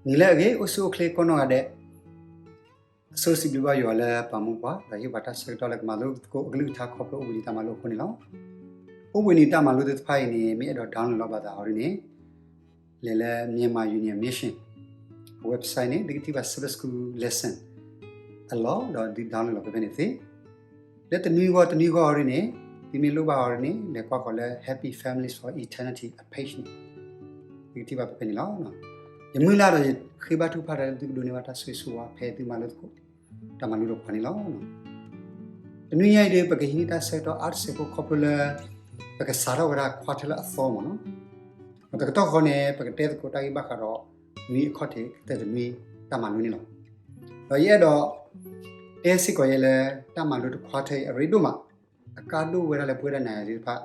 နံၤလၢအဂ့ၤ အိၣ်ဆူၣ်အိၣ်ချ့ကိးနီၢ်ဂၤဒဲး, အဆိစံးဘျုးဘၣ်ယွၤလၢပာ်မူပှၤ ဒီးဟ့ၣ်ပှၤတၢ်ဆၢကတီၢ်လၢကမၤလိသကိးအကလုၢ်ကထါခီဖျိအိၣ်ဘှံးနံၤတၢ်မၤလိအဃိန့ၣ်လီၤ. အိၣ်ဘှံးနံၤတၢ်မၤလိသ့ၣ်တဖၣ်အံၤန့ၣ် မ့ၢ်အဲၣ်ဒိး download လီၤဘၣ်သးအီၤဒ်န့ၣ် လဲၤလၢ Myanmar Union Mission အ website န့ၣ် သုကထံၣ်ဘၣ် Sabbath School lesson အလီၢ် ဒီးဒုး download လီၤဖဲဖဲန့ၣ်သ့. လၢတနွံဂီၢ်တနွံဂီၢ်အီၤဒ်န့ၣ် သုမ့ၢ်လိၣ်ဘၣ်အီၤဒ်န့ၣ် လဲၤကွၢ်ဃီၤလၢ Happy Families for Eternity အ page န့ၣ် သုကထံၣ်ဘၣ်ဖဲဖဲန့ၣ်လီၤ. ယမုၢ်လၢ်ဒီးယဃ့ဘါထုကဖၣ်ဒီးသုကဒိးန့ၢ်ဘၣ်တၢ်ဆိၣ်ဂ့ၤဆိၣ်ဝါဖဲသုမၤလိသကိး တၢ်မၤလိဒီးပှၤန့ၣ်လီၤ. တနွံညါအံၤဒီး ပကဟံးန့ၢ်တၢ်ဆၢကတီၢ်အါတစဲးဖိခီဖျိလၢ ပကစးထီၣ်ဝဲဒၣ် quarter လၢအသီမ့ၢ်နီၤ. တကတီၢ်ဃီန့ၣ် ပကတဲသကိးတၢ်ဂ့ၢ်ဘၣ်ဃးဒီး နွံအခီၣ်ထံးကတၢၢ်တနွံတၢ်မၤလိန့ၣ်လီၤ. ဒီးယအဲၣ်ဒိး တဲစ့ၢ်ကီးယဲလၢ တၢ်မၤလိတ quarter အံၤအရ့ဒိၣ်မး အကါဒိၣ်ဝဲဒၣ်လၢပဝဲဒၣ်နၤယၤသ့ၣ်တဖၣ်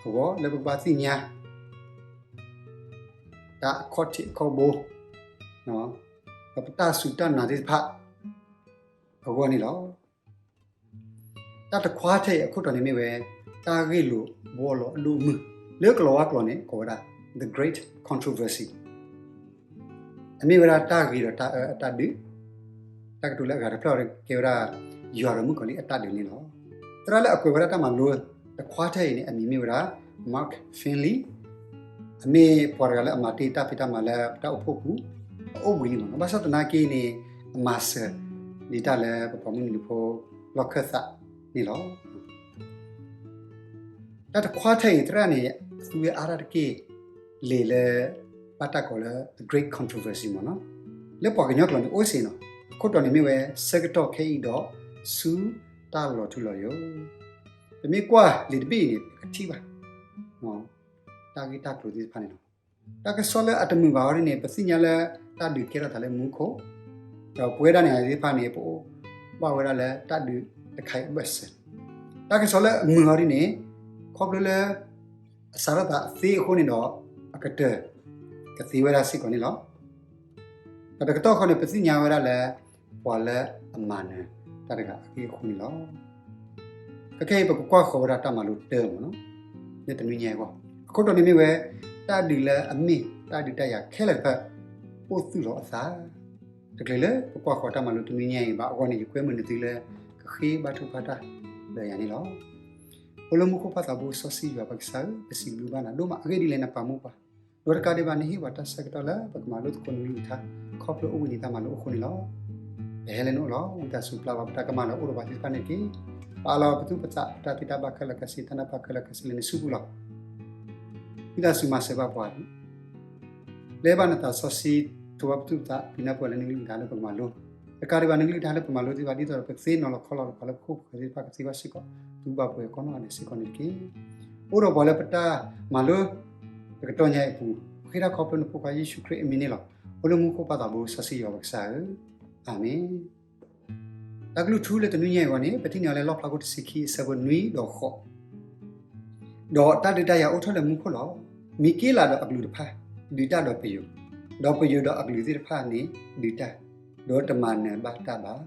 အဂီၢ် လၢပကဘၣ်သ့ၣ်ညါ တၢ်အခီၣ်ထံးအခီၣ်ဘိ ဒီးပတၢ်စူၢ်တၢ်နာ်သ့ၣ်တဖၣ်အဂီၢ်န့ၣ်လီၤ. တၢ်တ quarter အံၤအခိၣ်တီန့ၣ်မ့ၢ်ဝဲ တၢ်ဂ့ၢ်လိာ်ဘှီလိာ်အဒိၣ်အမုၢ် လၢကလီၤဝါကျိာ်န့ၣ် ကိးဝဲဒၣ် The Great Controversy အမ့ၢ်ဝဲဒၣ်တၢ်ဂ့ၤဒီးတၢ်အၢအတၢ်ဒုး, တၢ်ကတိၤလၢအဂၤတဖျၢၣ်အံၤကဲဝဲဒၣ် ယွၤဒီးမုၣ်ကီၤလံၢ်အတၢ်ဒုးန့ၣ်လီၤ. သရၣ်လၢအကွဲးဝဲဒၣ်တၢ်မၤလိတ quarter အံၤန့ၣ် အမံၤမ့ၢ်ဝဲဒၣ် Mark Finley အမ့ၢ်ပှၤတဂၤလၢအမၤတ့ၢ်တၢ်ဖံးတၢ်မၤလၢပတၢ်အိၣ်ဖှိၣ်ပူၤ အအိၣ်ဘှံးနံၤမ့ၢ်နီၤ. ဘၣ်ဆၣ်သနာ်က့န့ၣ် အမၤစၢၤဒံးတၢ်လၢပပှၤမုၢ်နံၤဖိလီၢ်ခၢၣ်သးန့ၣ်လီၤ. တၢ်တ quarter အံၤ သရၣ်န့ၣ် သူဝဲအါတၢ်တက့ၢ် လံာ်လၢ ဘၣ်တၢ်ကိးလၢ The Great Controversy မ့ၢ်နီၤ. လၢပှၤကညီကျိာ်န့ၣ်အိၣ်စ့ၢ်နီၤ. အခိၣ်တီန့ၣ်မ့ၢ်ဝဲ ဆၢကတီၢ်ခဲအံၤဒီး ဆူတၢ်လီၤထူလီၤယိာ်. ပမ့ၢ်ကွၢ်လံာ်တဘ့ၣ်အံၤန့ၣ် ပကထံၣ်ဘၣ် တၢ်ဂ့ၢ်တၢ်ကျိၤသ့ၣ်တဖၣ်န့ၣ်လီၤ. တၢ်ကစီၣ်လၢအတမုာ်ဘၣ်အီၤဒ်န့ၣ် ပသ့ၣ်ညါလၢ တၢ်ဒုးကဲထီၣ်သးလၢမူခိၣ်, ဒီးပဝဲဒၣ်နၤယၤသ့ၣ်တဖၣ်န့ၣ် ပအိၣ်ဘၣ်ဝဲဒၣ်လၢတၢ်ဒုးတခါအံၤအဘၢၣ်စၢၤ. တၢ်ကစီၣ်လၢအမုာ်အီၤဒ်န့ၣ် ခီဖျိလၢ အစးထီၣ်သးသ့အဃိန့ၣ်ဒီး အကတၢၢ်ကသ့ဝဲဒၣ်စ့ၢ်ကီးန့ၣ်လီၤ. ဒီးတကတီၢ်ဃီန့ၣ် ပသ့ၣ်ညါဝဲဒၣ်လၢ ပှၤလၢအမၤနၢၤတၢ်တဂၤအဂ့ၢ်အဃိန့ၣ်လီၤ. ခဲခဲအံၤ ပကကွၢ်ဃီၤဝဲဒၣ်တၢ်မၤလိတၢမ့ၢ်နီၤ, လၢတနွံညါအံၤအဂီၢ်. အခိၣ်တီန့ၣ်မ့ၢ်ဝဲ တၢ်ဒုးလၢအမ့ၢ်တၢ်ဒုးတၢ်ယၤခဲလၢာ်တဖၣ် အိၣ်သူၣ်လီၤအသး. တချုးလၢပကွၢ်ဃီၤတၢ်မၤလိတနွံညါအံၤဘၣ်အဂီၢ်န့ၣ် ယကွဲမုာ်နသုလၢ ကဃ့ဘါထုကဖၣ်တၢ်ဒီးယၤန့ၣ်လီၤ. အိၣ်လၢမူခိၣ်ပၢ်သးဘိစီဆှံယွၤပကစၢ်ဧၢ, ပစံးဘျုးဘၣ်နၤဒိၣ်မး အဂ့ၢ်ဒ်လဲၣ်နပာ်မူပှၤ, ဒီးတကးဒံးဘၣ် နဟ့ၣ်ပှၤတၢ်ဆၢကတီၢ်လၢပကမၤလိသကိးနကလုၢ်ကထါ ခီဖျိအိၣ်ဘှံးနံၤတၢ်မၤလိအဃိန့ၣ်လီၤ. ပဟဲလၢနအိၣ်လီၤ. ဝံသးစူၤပျၢ်ဘၣ်ပတၢ်ကမၣ်လၢ အိၣ်ဒီးပှၤသ့ၣ်တဖၣ်န့ၣ်တက့ၢ်. ပအးလီၤပသူၣ်ပသး ပတၢ်သ့တၢ်ဘၣ်ခဲလၢာ်ခဲဆ့ တၢ်နၢ်ပၢၢ်ခဲလၢာ်ခဲဆ့လၢနစုပူၤလီၤ. ဝံသးစူၤမၤစၢၤဘၣ်ပှၤ ပျဲဘၣ်နသးစီဆှံ ထိးဘၣ်ပသူၣ်ပသး ပံၤနၢ်ပၢၢ်လၢနကလုၢ်ကထါလၢပကမၤလိ, တကးဒံးဘၣ် နကလုၢ်ကထါလၢပမၤလိသ့ၣ်တဖၣ် ဒ်သိးဒီးပကသ့နီၤလီၤခီလီၤလၢပှၤလၢပခိၣ်ပဃၢၤသ့ၣ်တဖၣ်ကသ့ဘၣ်စ့ၢ်ကီး သုဘၣ်ပှဲၤကိးနီၢ်ဂၤဒဲးစ့ၢ်ကီးန့ၣ်တက့ၢ်. အိၣ်ဒီးပှၤလၢပတၢ်မၤလိ တကတီၢ်ညါအံၤအပူၤ ပဃ့တၢ်ခီဖျိနဖိခွါယ့ၣ်ၡူးခရံာ်အမံၤန့ၣ်လီၤ. အိၣ်လၢမူခိၣ်ပၢ်သးဘိစီဆှံယွၤပကစၢ်ဧၢ, အၤမ့ၣ်. တၢ်ကလုၢ်ထူလၢတနွံညါအံၤအဂီၢ်န့ၣ် ပထံၣ်န့ၢ်အီၤလၢလီၣ်ဖျါခိၣ်တဆံခံအဆၢဖိနွံဒီးဃိး, ဒီးတၢ်ဒုးတၢ်ယၤအိၣ်ထီၣ်လၢမူခိၣ်လီၤ. မံၤက့လးဒီးအကလူးတဖၣ် ဒုးတၢ်ဒီးပယိၤ, ဒီးပယိၤဒီးအကလူးသ့ၣ်တဖၣ်န့ၣ်ဒုးတၢ်, ဒီးတမၤနၢၤဘၣ်တၢ်ဘၣ်,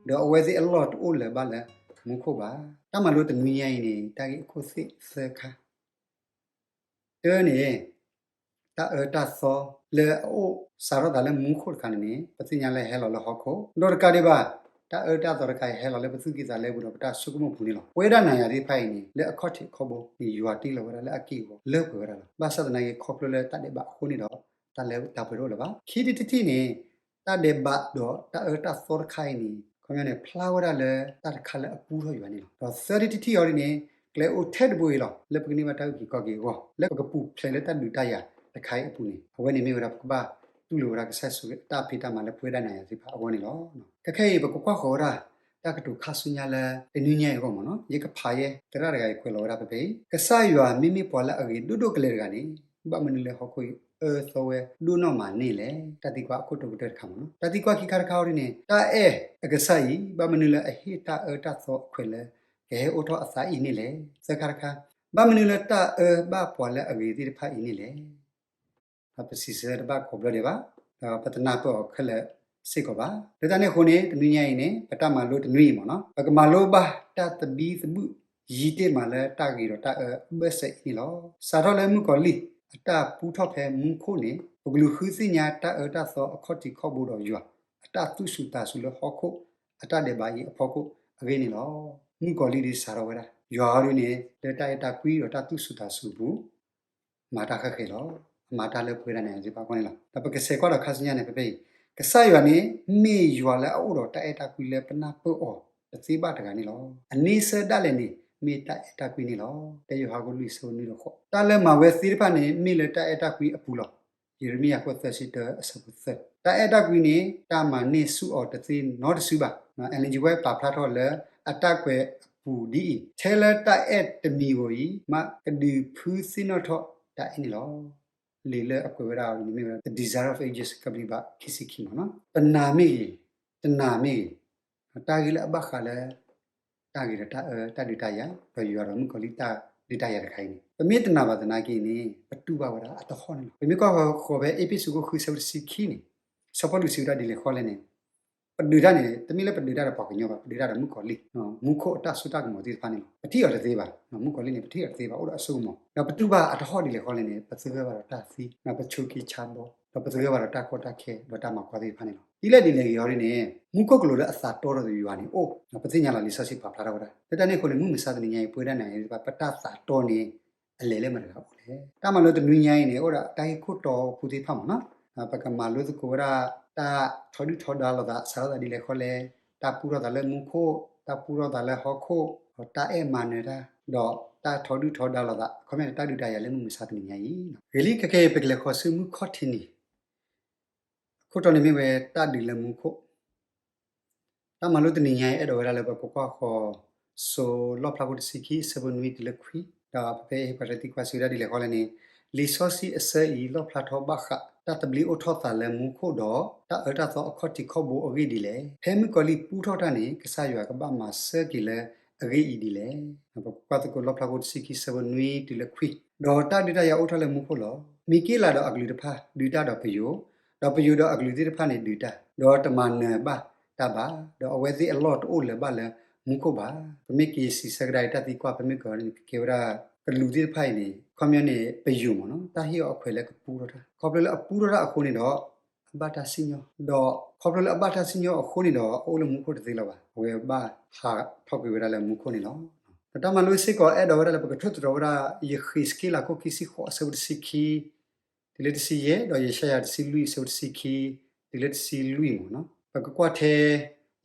ဒီးအဝဲသ့ၣ်အလီၢ်တအိၣ်လၢၤဘၣ်လၢမူခိၣ်ဘၣ်. တၢ်မၤလိတနွံညါအံၤန့ၣ် တၢ်ဂ့ၢ်အခိၣ်သ့ၣ်သၢခါ တၢန့ၣ် တၢ်အၢတၢ်သီလၢအအိၣ်စးထီၣ်သးလၢမူခိၣ်တခါန့ၣ်န့ၣ် ပသ့ၣ်ညါလၢဟဲလီၤလၢဟီၣ်ခိၣ်, ဒီးတကးဒံးဘၣ် တၢ်အၢတၢ်သီတခါအံၤဟဲလီၤလၢပသူၣ်ကံၢ်သးလဲပူၤဒီးပတၢ်ဆိကမိၣ်ပူၤန့ၣ်လီၤ. ပဝဲဒၣ်နၤယၤသ့ၣ်တဖၣ်အံၤန့ၣ် လၢအခီၣ်ထံးအခီၣ်ဘိန့ၣ် ယွၤတ့လီၤဝဲဒၣ်လၢအက့ၢ်အဂီၤလၢပှဲၤဝဲဒၣ်လီၤ. ဘၣ်ဆၣ်သနာ်က့ ခီဖျိလၢတၢ်ဒဲးဘးအဃိန့ၣ်ဒီး တၢ်လၢတၢ်ပှဲၤတအိၣ်လၢၤဘၣ်. ခံထံၣ်တထံၣ်န့ၣ် တၢ်ဒဲးဘးဒီးတၢ်အၢတၢ်သီတခါအံၤန့ၣ် ခီပညီန့ၣ် ဖျါဝဲဒၣ်လၢတၢ်တခါလၢအပူထီၣ်ယွၤန့ၣ်လီၤ. ဒီးသၢထံၣ်တထံၣ်အံၤဒ်န့ၣ် ကျဲအိၣ်ထဲတဘိအံၤလီၤ လၢပကန့ၢ်ဘၣ်တၢ်အုၣ်က့ၤခီၣ်က့ၤအဂီၢ် လၢပကပူၤဖျဲးလၢတၢ်ဒုးတၢ်ယၤတခါအံၤအပူၤန့ၣ် အဝဲန့ၣ်မ့ၢ်ဝဲဒၣ်ပကဘၣ်တူၢ်လိာ်ဝဲဒၣ်ကစၢ်ယ့ၣ်ၡူးခရံာ်အတၢ်ဖံးတၢ်မၤလၢပဝဲဒၣ်နၤယၤသ့ၣ်တဖၣ်အဂီၢ်န့ၣ်လီၤ. ခဲခဲအံၤ ပကကွၢ်ဃီၤဝဲဒၣ် တၢ်ကတိၤခါဆူညါလၢတနွံညါအံၤအဂီၢ်မ့ၢ်နီၤ, ယကဖးယဲ သရၣ်တဂၤအံၤကွဲးလီၤဝဲဒၣ်ဖဲဖဲအံၤ, ကစၢ်ယွၤမ့မ့ၢ်ပှၤလၢအဂ့ၤဒိၣ်ဒိၣ်ကလဲာ်တဂၤန့ၣ် ဘၣ်မနုၤလၢဟီၣ်ခိၣ်အံၤအၢသီဝဲဒိၣ်နီၢ်မးန့ၣ်လဲၣ်. တၢ်သံကွၢ်အခိၣ်တီကတၢၢ်တခါမ့ၢ်နီၤ, တၢ်သံကွၢ်ခံခါတခါအံၤဒ်န့ၣ် တၢ်အဲၣ်အကစၢ်အံၤ ဘၣ်မနုၤလၢအဟ့ၣ်တၢ်အၢတၢ်သီအခွဲးလၢ ကဟဲအိၣ်ထီၣ်အသးအံၤန့ၣ်လဲၣ်. သၢခါတခါ, ဘၣ်မနုၤလၢတၢ်အၢဘၣ်ပှၤလၢအဂ့ၤသ့ၣ်တဖၣ်အံၤန့ၣ်လဲၣ်. ဒီးပစံးဆၢတဘၣ်ကိးဘျီဒဲးဘၣ်, ဒီးပတနၢ်ပၢၢ်အီၤခဲလၢာ်စ့ၢ်ကီးဘၣ်. လၢတၢ်န့ၣ်အဃိန့ၣ် တနွံညါအံၤန့ၣ် ပတၢ်မၤလိတနွံအံၤမ့ၢ်နီၤ, ပကမၤလိဘၣ်တၢ်သဘံၣ်သဘုၣ် ယံၤတ့ၢ်မးလၢတၢ်ဂ့ၤဒီးတၢ်အၢအဘၢၣ်စၢၤအံၤန့ၣ်လီၤ. စးထီၣ်လၢမုၣ်ကီၤလံၢ်အတၢ်ပူထီၣ်ဖဲမူခိၣ်န့ၣ် ပကလူၤဃုသ့ၣ်ညါတၢ်အၢတၢ်သီအခီၣ်ထံးခီၣ်ဘိဒီးယွၤ အတၢ်သူၣ်စူၤသးစူၤလၢဟီၣ်ခိၣ်အတၢ်ဒဲးဘးအံၤအဖီခိၣ်အဂ့ၢ်န့ၣ်လီၤ. မုၣ်ကီၤလံၢ်ဒုးစးထီၣ်ဝဲဒၣ် ယွၤအံၤဒုးန့ၣ် လၢတၢ်အဲၣ်တၢ်ကွံဒီးတၢ်သူၣ်စူၤသးစူၤအပူၤ မၤတၢ်ဃဲးဃဲးလီၤ. အမၤတၢ်လၢပဝဲဒၣ်နၤယၤသ့ၣ်တဖၣ်အဂီၢ်န့ၣ်လီၤ. ဒီးပကစဲးကွၢ်ဒီးခါဆူညါန့ၣ် ဖဲဖဲအံၤ ကစၢ်ယွၤန့ၣ် မ့ၢ်ယွၤလၢအအိၣ်ဒီးတၢ်အဲၣ်တၢ်ကွံလၢပနၢ်ပၢၢ်အီၤတသ့ဘၣ်တဂၤန့ၣ်လီၤ. အန့ဆၢၣ်ဒၣ်လဲာ်န့ၣ် မ့ၢ်တၢ်အဲၣ်တၢ်ကွံန့ၣ်လီၤ. တၢယိၤဟၣ်ခိၣ်လွံၢ်ဆၢဖိနွံဒီးဃိး တၢ်လၢမၤဝဲသ့ၣ်တဖၣ်န့ၣ် မ့ၢ်လၢတၢ်အဲၣ်တၢ်ကွံအပူၤလီၤ. ယံးရမံယၤခိၣ်သၢဆံတၢအဆၢဖိသၢ တၢ်အဲၣ်တၢ်ကွံန့ၣ် တၢ်မၤန့ၢ်ဆူၣ်အီၤတသ့နီတစုဘၣ်. Ellen G. White ပာ်ဖျါထီၣ်လၢ အတၢ်ကွဲးအပူၤဒ်အံၤ, ထဲလၢတၢ်အဲၣ်တမံၤဧိၤအံၤ မးကဒုးဖုသ့ၣ်နီၣ်ထီၣ်တၢ်အဲၣ်န့ၣ်လီၤ. လံာ်လၢအကွဲးဝဲဒၣ်အီၤန့ၣ်မ့ၢ်ဝဲဒၣ် The Desire of Ages ကဘျံးဘၣ်ခံဆံခံမးနီၤ. ပနာ်မ့ၢ်ဂ့ၤ, တနာ်မ့ၢ်ဂ့ၤ, တၢ်ဂ့ၢ်လၢအဘၣ်ဃးလၢ တၢ်ဂ့ၤဒီးတၢ်အၢ တၢ်ဒုးတၢ်ယၤ ဒီးယွၤဒီးမုၣ်ကီၤလံၢ်တၢ်ဒုးတၢ်ယၤတခါအံၤန့ၣ် ပမ့ၢ်တနာ်ဘၣ်သနာ်က့န့ၣ် ပတူၢ်ဘၣ်ဝဲဒၣ်အတဟီၣ်န့ၣ်လီၤ. ပမ့ၢ်ကွၢ်ဃီၤဖဲအ့းဖ့းစူးခိၣ်ဃုဆၢဖိတဆံခံန့ၣ် စီၤပီလူးစံးဝဲဒၣ်ဒ်လဲၣ်ဃီလဲၣ်န့ၣ် ပဒုးတၢ်န့ၣ် တမ့ၢ်လၢပဒုးတၢ်ဒီးပှၤကညီဘၣ်, ပဒုးတၢ်ဒီးမုၣ်ကီၤလံၢ်, မူခိၣ်အတၢ်စိတၢ်ကမီၤသ့ၣ်တဖၣ်န့ၣ်လီၤ. ပထံၣ်အီၤတသ့ဘၣ်, မုၣ်ကီၤလံၢ်န့ၣ် ပထံၣ်အီၤတသ့ဘၣ်, အိၣ်ဒီးအစိကမီၤ, ဒီးပတူၢ်ဘၣ်အတဟီၣ်ဒ်လဲၣ်ဃီလဲၣ်န့ၣ် ပသဂၢၢ်ဘၣ်ဒီးတၢ်သံ, ဒီးပဆိးက့ဆါဘီ, ဒီးပသဂၢၢ်ဘၣ်ဒီးတၢ်ကီတၢ်ခဲ ဒီးတၢ်မၤကွၢ်သ့ၣ်တဖၣ်န့ၣ်လီၤ. ဒ်လဲၣ်ဒ်လဲၣ်ဂ့ၤအီၤဒ်န့ၣ် မူခိၣ်ကလူးလၢအသးတီဒီးယွၤန့ၣ်အိၣ်, ပသ့ၣ်ညါလီၤ လံာ်စီဆှံပာ်ဖျါထီၣ်ဝဲဒၣ်. လၢတၢ်န့ၣ်အဃိန့ၣ် မုၢ်မဆါတနံၤညါအံၤ ပဝဲဒၣ်နၤယၤသ့ၣ်တဖၣ် ပတၢ်သးတီန့ၣ် အလဲၤလၢမတၤတဂၤအိၣ်လဲၣ်. တၢ်မၤလိတနွံညါအံၤန့ၣ် အိၣ်ဒီးတၢ်ဂ့ၢ်ခိၣ်တီ ပူၤသ့ၣ်တဖၣ်မးနီၤ, ပကမၤလိသကိးဝဲဒၣ် တၢ်ထီဒုၣ်ထီဒါလိာ်သး စးထီၣ်သးဒ်လဲၣ်ဃီလဲၣ်, တၢ်ပူထီၣ်သးလၢမူခိၣ်, တၢ်ပူထီၣ်သးလၢဟီၣ်ခိၣ်, ဒီးတၢ်အဲၣ်မၤနၢၤတၢ်, ဒီးတၢ်ထီဒုၣ်ထီဒါလိာ်သး အခီပညီန့ၣ် တၢ်ဒုးတၢ်ယၤလၢမုၢ်မဆါတနံၤညါအံၤ. ဂ့ၤလံ ခဲကနံၣ်အံၤ ပကလဲၤဃီၤဆူမုၢ်ခီၣ်ထံးနံၤ အခိၣ်တီန့ၣ်မ့ၢ်ဝဲတၢ်ဒုးလၢမူခိၣ် တၢ်မၤလိတနံၤညါအံၤ အဲၣ်ဒိးဝဲဒၣ်လၢပကကွၢ်ဃီၤ စီၤလီၣ်ဖျါခိၣ်တဆံခံ အဆၢဖိနွံတုၤလၢခွံ, ဒီးဖဲဖဲအံၤ ပှၤတသံကွၢ်စံးဝဲဒၣ်ဒ်လဲၣ်ဃီလဲၣ်န့ၣ်, လံာ်စီဆှံအဆၢအံၤ လီၣ်ဖျါထီၣ်ဘၣ်ဃး တၢ်သဘျ့အိၣ်ထီၣ်သးလၢမူခိၣ်ဒီး တၢ်အၢတၢ်သီအခီၣ်ထံးခီၣ်ဘိအဂ့ၢ်ဒ်လဲၣ်. ဖဲမုၣ်ကီၤလံၢ်ပူထီၣ်တၢ်န့ၣ် ကစၢ်ယွၤကဘၣ်မၤစၢၤက့ၤလၢအဂ့ၢ်အံၤဒ်လဲၣ်. ပကကွၢ်သကိးလီၣ်ဖျါခိၣ်တဆံခံ အဆၢဖိနွံတုၤလၢခွံ, ဒီးတၢ်ဒုးတၢ်ယၤအိၣ်ထီၣ်လၢမူခိၣ်လီၤ. မံၤက့လးဒီးအကလုာ်တဖၣ် ဒုးတၢ်ဒီးပယိၤ, ဒီးပယိၤဒီးအကလုာ်သ့ၣ်တဖၣ်န့ၣ်ဒုးတၢ်, ဒီးတမၤနၢၤဘၣ်တၢ်ဘၣ်, ဒီးအဝဲသ့ၣ်အလီၢ်တအိၣ်လၢၤဘၣ်လၢမူခိၣ်ဘၣ်. ပမ့ၢ်က့ၤစံးဆၢကဒါအံၤ တၢ်သံကွၢ်ဖဲမုၣ်ကီၤန့ၣ် ကကဲဝဲဒၣ် ကလူးသ့ၣ်တဖၣ်အံၤန့ၣ် အခီပညီန့ၣ် ပယိၤမးနီၤ, တၢ်ဟ့ၣ်အီၤအခွဲးလၢကပူထီၣ်တၢ်, ခီဖျိလၢအပူထီၣ်တၢ်အဃိန့ၣ်ဒီး အဘၣ်တၢ်စံၣ်ညီၣ်, ဒီးခီဖျိလၢအဘၣ်တၢ်စံၣ်ညီၣ်အဃိန့ၣ်ဒီး အအိၣ်လၢမူခိၣ်တသ့လၢၤဘၣ်, အဝဲဘၣ်ဟးထီၣ်ကွံာ်ဝဲဒၣ်လၢမူခိၣ်န့ၣ်လီၤ. ဒီးတၢ်မၤလိစ့ၢ်ကီးအဲၣ်ဒိးဝဲဒၣ်လၢပကထိၣ်သတြီၤဝဲဒၣ် ယဃ့းစက့လးခိၣ်ခံဆံဃိး အဆၢဖိတဆံခံ တုၤလၢတဆံယဲၢ်, ဒီးယၡါယၤတဆံလွံၢ် အဆၢဖိတဆံခံ တုၤလၢတဆံလွံၢ်မးနီၤ. ပကကွၢ်ထဲ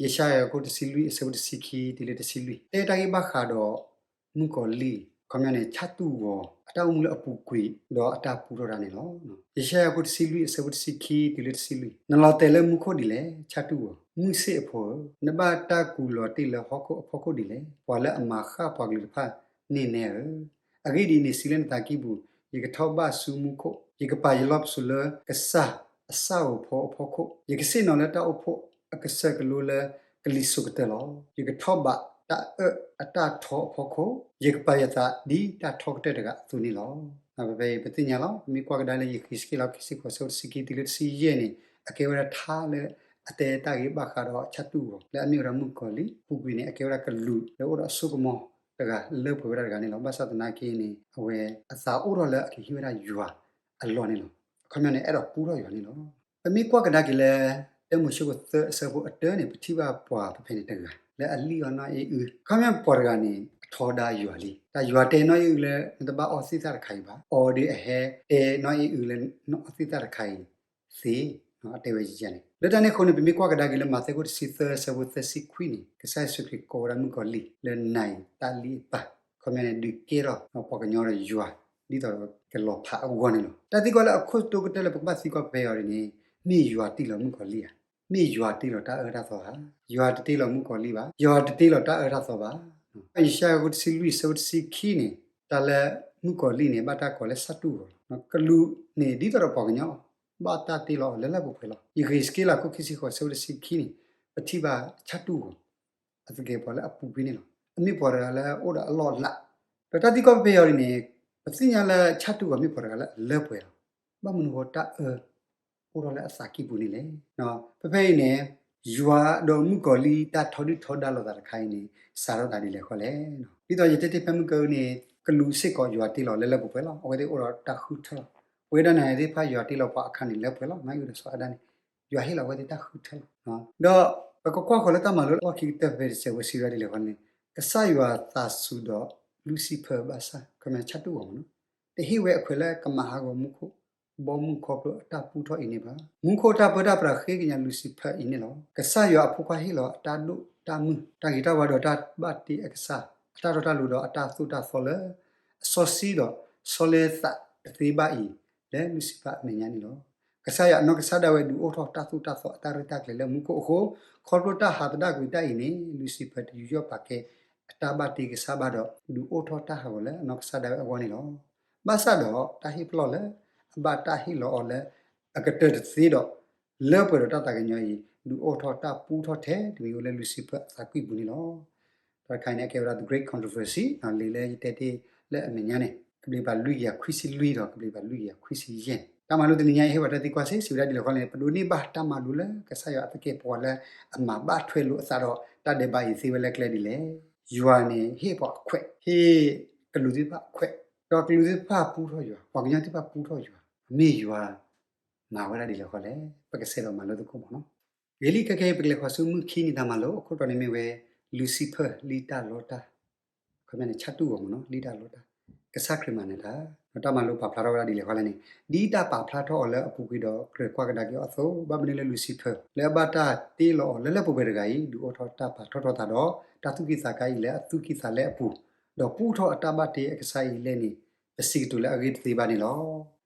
ယၡါယၤခိၣ်တဆံလွံၢ် အဆၢဖိတဆံခံ တုၤလၢတဆံလွံၢ် တဲတၢ်ဂ့ၢ်ဘၣ်ဃးဒီး မုၣ်ကီၤလံၢ် အခီပညီန့ၣ် ဆၣ်တူၢ်ဂီၤ အတၢ်အိၣ်မူလၢအပူၤကွံာ် ဒီးအတၢ်ပူထီၣ်တၢ်န့ၣ်လီၤ. ယၡါယၤခိၣ်တဆံလွံၢ် အဆၢဖိတဆံခံ တုၤလၢတဆံလွံၢ်, နလီၤတဲာ်လၢမူခိၣ်ဒ်လဲၣ်, ဆၣ်တူၢ်ဂီၤ, မုၢ်ဆ့ၣ်အဖိဧၢ, နဘၣ်တၢ်ကူးလီၤတ့ၢ်လၢဟီၣ်ခိၣ်အဖီခိၣ်ဒ်လဲၣ်, ပှၤလၢအမၤဃၣ်ပှၤကလုာ်တဖၣ်န့ၣ်နဲဧၢ. အဂ့ၢ်ဒ်အံၤန့ၣ် စံးလၢနသးကံၢ်ပူၤ, ယကထီၣ်ဘၣ်ဆူမူခိၣ်, ယကပာ်ယလီၢ်ပစိာ်လၢကစၢ်အဆၣ်ဧိၤဖိအဖီခိၣ်, ယကဆ့ၣ်နီၤလၢတၢ်အိၣ်ဖှိၣ်အကစၢၢ်ကလိလၢကလံၤစိးကတၢၢ်လီၤ. ယကထီၣ်ဘးတၢ်အၢၣ်အတၢ်ထီအဖီခိၣ်, ယကပာ်ယသးဒ်တၢ်ထီကတၢၢ်တဂၤအသိးန့ၣ်လီၤ. ဖဲဖဲအံၤ ပသ့ၣ်ညါလီၤ, ပမ့ၢ်ကွၢ်ကဒါလၢ ယဃ့းစက့လးခိၣ်ခံဆံဃိး အဆၢဖိတဆံခံ တုၤလၢတဆံယဲၢ်န့ၣ် အကဲဝဲဒၣ်ထါလၢအတဲတၢ်ဂ့ၢ်ဘၣ်ဃးဒီးဆၣ်တူၢ်ဂီၤ လၢအမ့ၢ်ဝဲဒၣ်မုၣ်ကီၤလံၢ်, ပူၤကွံာ်န့ၣ် အကဲဝဲဒၣ်ကလူးလၢအိၣ်ဒီးအစိကမီၤတဂၤလၢပှဲၤဝဲဒၣ်တဂၤန့ၣ်လီၤ. ဘၣ်ဆၣ်သနာ်က့န့ၣ် အဝဲအသးအိၣ်ထီၣ်လၢအကဟံးဝဲဒၣ်ယွၤအလီၢ်န့ၣ်လီၤ. အခီပညီန့ၣ် အဲၣ်ဒိးပူထီၣ်ယွၤန့ၣ်လီၤ. ပမ့ၢ်ကွၢ်ကဒါက့ၤလၢ တၢမိၤၡ့ခိၣ်သၢ အဆၢဖိအတၢန့ၣ် ပထံၣ်ဘၣ်ပှၤဖဲဖဲန့ၣ်တဂၤ လၢအလံၣ်အီၣ်နီၢ်အ့အု, အခီပညီပှၤတဂၤန့ၣ် အထီဒါယွၤလံ. တၢ်ယွၤတဲနီၢ်အ့အုလၢ နတဘၣ်အီၣ်သ့ၣ်သၣ်တခါအံၤဘၣ်, အီၤဒီးအဟဲတဲနီၢ်အ့အုလၢ နအီၣ်သ့ၣ်သၣ်တခါအံၤသ့, အတဲဝဲယဲန့ၣ်. လၢတၢ်န့ၣ်အဃိန့ၣ် ပမ့ၢ်ကွၢ်ကဒါက့ၤလၢ မးသဲခိၣ်တဆံသၢ အဆၢဖိသၢဆံခွံန့ၣ် ကစၢ်ယ့ၣ်ၡူးခရံာ်ကိးဝဲဒၣ်မုၣ်ကီၤလံၢ်လၢနၤအံၤတၢ်လံၣ်အပၢ်, အခီပညီန့ၣ် ဒုးကဲထီၣ်ပှၤကညီဒီးယွၤ ဒ်သိးဒီးကလီၤဖးအဂီၢ်န့ၣ်လီၤ. တၢ်သံကွၢ်လၢအခိၣ်တီကတၢၢ်လၢပကဘၣ်သံကွၢ်ဖဲအံၤအီၤဒ်န့ၣ် မ့ၢ်ယွၤတ့လီၤမုၣ်ကီၤလံၢ်ဧါ, မ့ၢ်ယွၤတ့လီၤတၢ်အၢတၢ်သီဧါ, ယွၤတတ့လီၤမုၣ်ကီၤလံၢ်ဘၣ်, ယွၤတတ့လီၤတၢ်အၢတၢ်သီဘၣ်. ယၡါယၤခိၣ်တဆံလွံၢ် အဆၢဖိတဆံခံန့ၣ် တၢ်လၢမုၣ်ကီၤလံၢ်န့ၣ် ဘၣ်တၢ်ကိးလၢဆၣ်တူၢ်ဂီၤလီၤ. ကလူးန့ၣ် ဒ်သိးဒီးပှၤကညီလီၤ, ဘၣ်တၢ်တ့လီၤအီၤလၢလၢပှဲၤပှဲၤလီၤ. ယဃ့းစက့လးခိၣ်ခံဆံဃိး အဆၢဖိတဆံခံန့ၣ် ပထံၣ်ဘၣ်ဆၣ်တူၢ်ဂီၤ အသကဲးပဝးလၢအပူၤကွံာ်န့ၣ်လီၤ. အမ့ၢ်ပှၤတဂၤလၢအအိၣ်ဒီးအလီၢ်အလၤ, ဒီးတၢ်သံကွၢ်ဖဲအံၤအီၤဒ်န့ၣ် ပသ့ၣ်ညါလၢဆၣ်တူၢ်ဂီၤမ့ၢ်ပှၤတဂၤလၢအလၢပှဲၤလီၤ. ဘၣ်မနုၤဃိတၢ်အၢအိၣ်ထီၣ်လၢအသးကံၢ်ပူၤန့ၣ်လဲၣ်. ဖဲဖဲအံၤန့ၣ် ယွၤဒီးမုၣ်ကီၤလံၢ်တၢ်ထီဒုၣ်ထီဒါလိာ်သးတခါအံၤန့ၣ် စးထီၣ်သးဒ်လဲၣ်ဃီလဲၣ်. ဒ်သိးယတဲတ့ၢ်ဖဲမုၢ်ကၢန့ၣ် ကလူးစ့ၢ်ကီးယွၤတ့လီၤလၢလၢပှဲၤပှဲၤလီၤ. အဝဲသ့ၣ်အိၣ်ဒီးတၢ်ဃုထၢလီၤ. ပဝဲဒၣ်နၤယၤသ့ၣ်တဖၣ် ယွၤတ့လီၤပှၤအခါန့ၣ် လၢပှဲၤလီၤ. နအံၤဒီးစီၤအၤဒၣ်န့ၣ် ယွၤဟ့ၣ်လီၤဝဲသ့ၣ်တၢ်ဃုထၢလီၤ. ဒီးပကကွၢ်ဃီၤလၢတၢ်မၤလိလၢလီၢ်ခံကတၢၢ် ဖဲတစဲးဝဲစံးဝဲဒၣ်ဒ်လဲၣ်ဃီန့ၣ်, ကစၢ်ယွၤသးစူၤဒီးလူစံဖၢဘၣ်ဆၣ် ခီမ့ၢ်ဆၣ်တူၢ်ဂီၤမးနီၤ, တဟ့ၣ်ဝဲအခွဲးလၢကမၤဟးဂီၤမူခိၣ်ဘီမုၢ်ခီဖျိအတၢ်ပူထီၣ်အံၤန့ၣ်ဘၣ်. မူခိၣ်တၢ်ပၢတၢ်ပြးဃ့ကညးလူစံဖၢအံၤန့ၣ်လီၤ. ကစၢ်ယွၤအဖိခွါဟ့ၣ်လီၤအတၢ်ဒိၣ်တၢ်မုၢ်, တၢ်ဂ့ၤတၢ်ဝါဒီးတၢ်ဘၣ်တ့အကစၢ်, အတၢ်တီတၢ်လိၤဒီးအတၢ်သိၣ်တၢ်သီလၢ အစီဆှံဒီးဆီလဲသးတသ့ဘၣ်အံၤ လၢလူစံဖၢအမဲာ်ညါန့ၣ်လီၤ. ကစၢ်ယွၤအနီၢ်ကစၢ်ဒၣ်ဝဲဒုးအိၣ်ထီၣ်တၢ်သိၣ်တၢ်သီအတၢ်ရဲၣ်တၢ်ကျဲၤလၢမူခိၣ်အဃိ, ခီဖျိတၢ်ဟးသဒၣ်ကွံာ်တၢ်အံၤန့ၣ် လူစံဖၢတယူးယီၣ်ပာ်ကဲအတၢ်ဘၣ်တ့ကစၢ်ဘၣ်ဒီး ဒုးအိၣ်ထီၣ်တၢ်ဟးဂီၤလၢအနီၢ်ကစၢ်ဒၣ်ဝဲအဂီၢ်န့ၣ်လီၤ. ဘၣ်ဆၣ်ဒီးတၢ်ဟ့ၣ်ပလီၢ်လၢ အဘၣ်တၢ်ဟ့ၣ်လီၤအီၤလၢ အကတၢၢ်တသ့ဒီး လၢပှဲၤဒီးတၢ်သးကညီၤအံၤ ဒုးအိၣ်ထီၣ်တၢ်ပူထီၣ်ထဲတမံၤဝဲလၢလူစံဖၢအသးကွံပူၤန့ၣ်လီၤ. တၢ်တခါအံၤန့ၣ် အကဲဝဲဒၣ် The Great Controversy လံာ်လၢယတဲတ့ၢ်လၢအမဲာ်ညါန့ၣ် ကဘျံးပၤလွံၢ်ကယၤခွံဆံလွံၢ်ဒီး ကဘျံးပၤလွံၢ်ကယၤခွံဆံယဲၢ်န့ၣ် တၢ်မၤလိတနံၤညါအံၤ ဟ့ၣ်ပှၤတၢ်သံကွၢ်စ့ၢ် စံးဝဲဒၣ်ဒ်လဲၣ်ဃီလဲၣ်န့ၣ်, ပဒိးန့ၢ်ဘၣ်တၢ်မၤလိလၢကစၢ်ယွၤအသကဲာ်ပဝးလၢအမၤဘၣ်ထွဲလိာ်အသးဒီးတၢ်ဒဲးဘးအံၤသ့ဝဲလၢကျဲဒ်လဲၣ်. ယွၤန့ၣ်ဟ့ၣ်ပှၤအခွဲး, ဟ့ၣ်ကလူးသ့ၣ်တဖၣ်အခွဲး, ဒီးကလူးသ့ၣ်တဖၣ်ပူထီၣ်ယွၤ, ပှၤကညီသ့ၣ်တဖၣ်ပူထီၣ်ယွၤ, မ့ၢ်ယွၤ မၤဝဲဒၣ်ဒ်လဲၣ်ဃီလဲၣ်, ပကစးထီၣ်မၤလိသကိးမးနီၤ. ဂ့ၤလံခဲကနံၣ်အံၤ ပကလဲၤဃီၤဆူမုၢ်ခံနံၤတၢ်မၤလိ အခိၣ်တီန့ၣ်မ့ၢ်ဝဲ လူစံဖၢ လံာ်တၢ်လီတၢ်, ခီမ့ၢ်န့ၣ် ဆၣ်တူၢ်ဂီၤမးနီၤ, လံာ်တၢ်လီတၢ်, ကစၢ်ခရံာ်မၤနၢၤတၢ်, ဒီးတၢ်မၤလိပာ်ဖျါထီၣ်ဝဲဒၣ်ဒ်လဲၣ်ဃီလဲၣ်န့ၣ်, ဒ်တၢ်ပာ်ဖျါထီၣ်အီၤလၢအပူၤကွံာ်ဒီးကြၢးကွၢ်ကဒါက့ၤအီၤအသိး, ဘၣ်မနုၤလၢလူစံဖၢ လၢအဘၣ်တၢ်တ့လီၤအီၤလၢလၢပှဲၤပှဲၤတဂၤအံၤ ဒုးအိၣ်ထီၣ်တၢ်ပာ်ထီၣ်ထီသးဒီး တၢ်သူၣ်ကံၢ်သးကါအံၤလၢအသူၣ်ကံၢ်သးလဲအပူၤ, ဒီးပူထီၣ်အတၢ်ဘၣ်တ့အကစၢ်အံၤလဲၣ်န့ၣ် ပစံးကတိၤလၢအဂ့ၢ်တသ့ဘၣ်န့ၣ်လီၤ.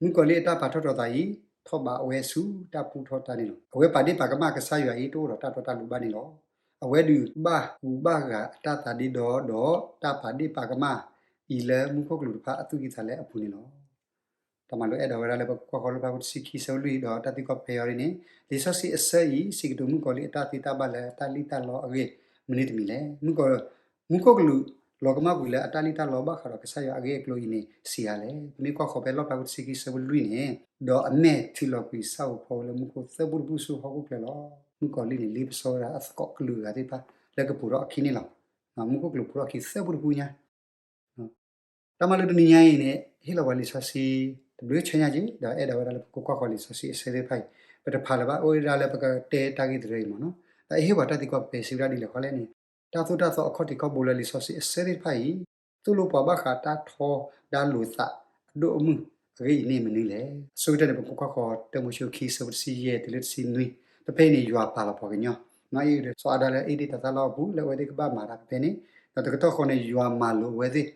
မုၣ်ကီၤလံၢ်အတၢ်ပာ်ထီၣ်ထီသးအံၤ ထီၣ်ဘးဝဲဆူတၢ်ပူထီၣ်တၢ်န့ၣ်လီၤ. အဝဲပာ်ဒ့ၣ်ပာ်ကမၣ်ကစၢ်ယွၤအံၤတအိၣ်ဒီးတၢ်တီတၢ်လိၤဘၣ်န့ၣ်လီၤ. အဝဲဒုးဘၣ်ဟူးဘၣ်ဂၤအတၢ်သးဒ့ဒီဒီး တၢ်ပာ်ဒ့ၣ်ပာ်ကမၣ်အံၤလၢမူခိၣ်ကလူးတဖၣ်အသူၣ်ကံၢ်သးလဲအပူၤန့ၣ်လီၤ. တၢ်မၤလိအဲၣ်ဒိးဝဲဒၣ်လၢပကကွၢ်ဃီၤလၢဖျါခိၣ်တဆံခံဆၢဖိလွံၢ်ဒီးတၢ်သံကွၢ်ဖဲအံၤန့ၣ်, လံာ်စီဆှံအဆၢအံၤ စံးကတိၤမုၣ်ကီၤလံၢ်အတၢ်သ့တၢ်ဘၣ်လၢတၢ်လံၣ်တၢ်လီအဂ့ၢ် မနုၤတမံၤလဲၣ်. မုၣ်ကီၤလံၢ်လီၤကမၣ်ကွံာ်လၢအတၢ်လံၣ်တၢ်လီဘၣ်ဃးဒီးကစၢ်ယွၤအဂ့ၢ်အကျိၤအံၤန့ၣ် ဆံးအါလဲၣ်. ပမ့ၢ်ကွၢ်ဃီၤဖဲလီၣ်ဖျါခိၣ်တဆံခံဆၢဖိလွံၢ်န့ၣ်, ဒီးအမဲာ်ထုးလီၤကွံာ်ဆၣ်ဧိၤဖီဧိၤလၢမူခိၣ်သၢဘိတဘိဆူဟီၣ်ခိၣ်ချၢလီၤ. မုၣ်ကီၤလံၢ်န့ၣ် လ့ပစီဝဲဒၣ်အသကိးကလုာ်အဂၤသ့ၣ်တဖၣ် လၢကပိာ်ထီၣ်အခံန့ၣ်လီၤ. မူခိၣ်ကလူးပိာ်ထီၣ်အခံသၢဘိတဘိညါ တၢ်မၤလိတနံၤညါအံၤန့ၣ် ဟ့ၣ်လီၤပှၤလံာ်စီဆှံ တဘျုးဆၢညါက့ၤ ဒီးအဲၣ်ဒိးဝဲဒၣ်လၢပကကွၢ်ဃီၤလံာ်စီဆှံအဆၢသ့ၣ်တဖၣ်အံၤ ပတဖးလၢၤဘၣ် အိၣ်ဝဲဒၣ်လၢပကတဲတၢ်ဂ့ၢ်တရၢအံၤမးနီၤ. ဒီးအဟ့ၣ်ပှၤတၢ်သံကွၢ်ဖဲစံးဝဲဒၣ်ဒ်လဲၣ်ဃီလဲၣ်န့ၣ်, တၢ်သိၣ်တၢ်သီအခီၣ်ထံးခီၣ်ဘိလၢလံာ်စီဆှံအဆၢသ့ၣ်တဖၣ်အံၤ သိၣ်လိပှၤဘၣ်ဃးတၢ်ထီဒါလိာ်သးအဒိၣ်အမုၢ်အဂ့ၢ်အံၤန့ၣ်မနုၤလဲၣ်. အဆိကတၢၢ်န့ၣ် ပကကွၢ်ဃီၤတၢမိၤၡ့ခံဆၢဖိတဆံယဲၢ်တုၤလၢတဆံနွံ, ဖဲဖဲအံၤန့ၣ် ယွၤပာ်လီၤပှၤကညီ နီၢ်အံၣ်ဒီးစီၤအၤဒၣ်လၢအ့ဒ့ၣ်တၤသၣ်လီၢ်အပူၤ လၢအဝဲသ့ၣ်ကဘၣ်မၤတၢ်ဖဲဖဲန့ၣ်, ဒီးတကတီၢ်ဃီန့ၣ် ယွၤမၤလိာ်အဝဲသ့ၣ်,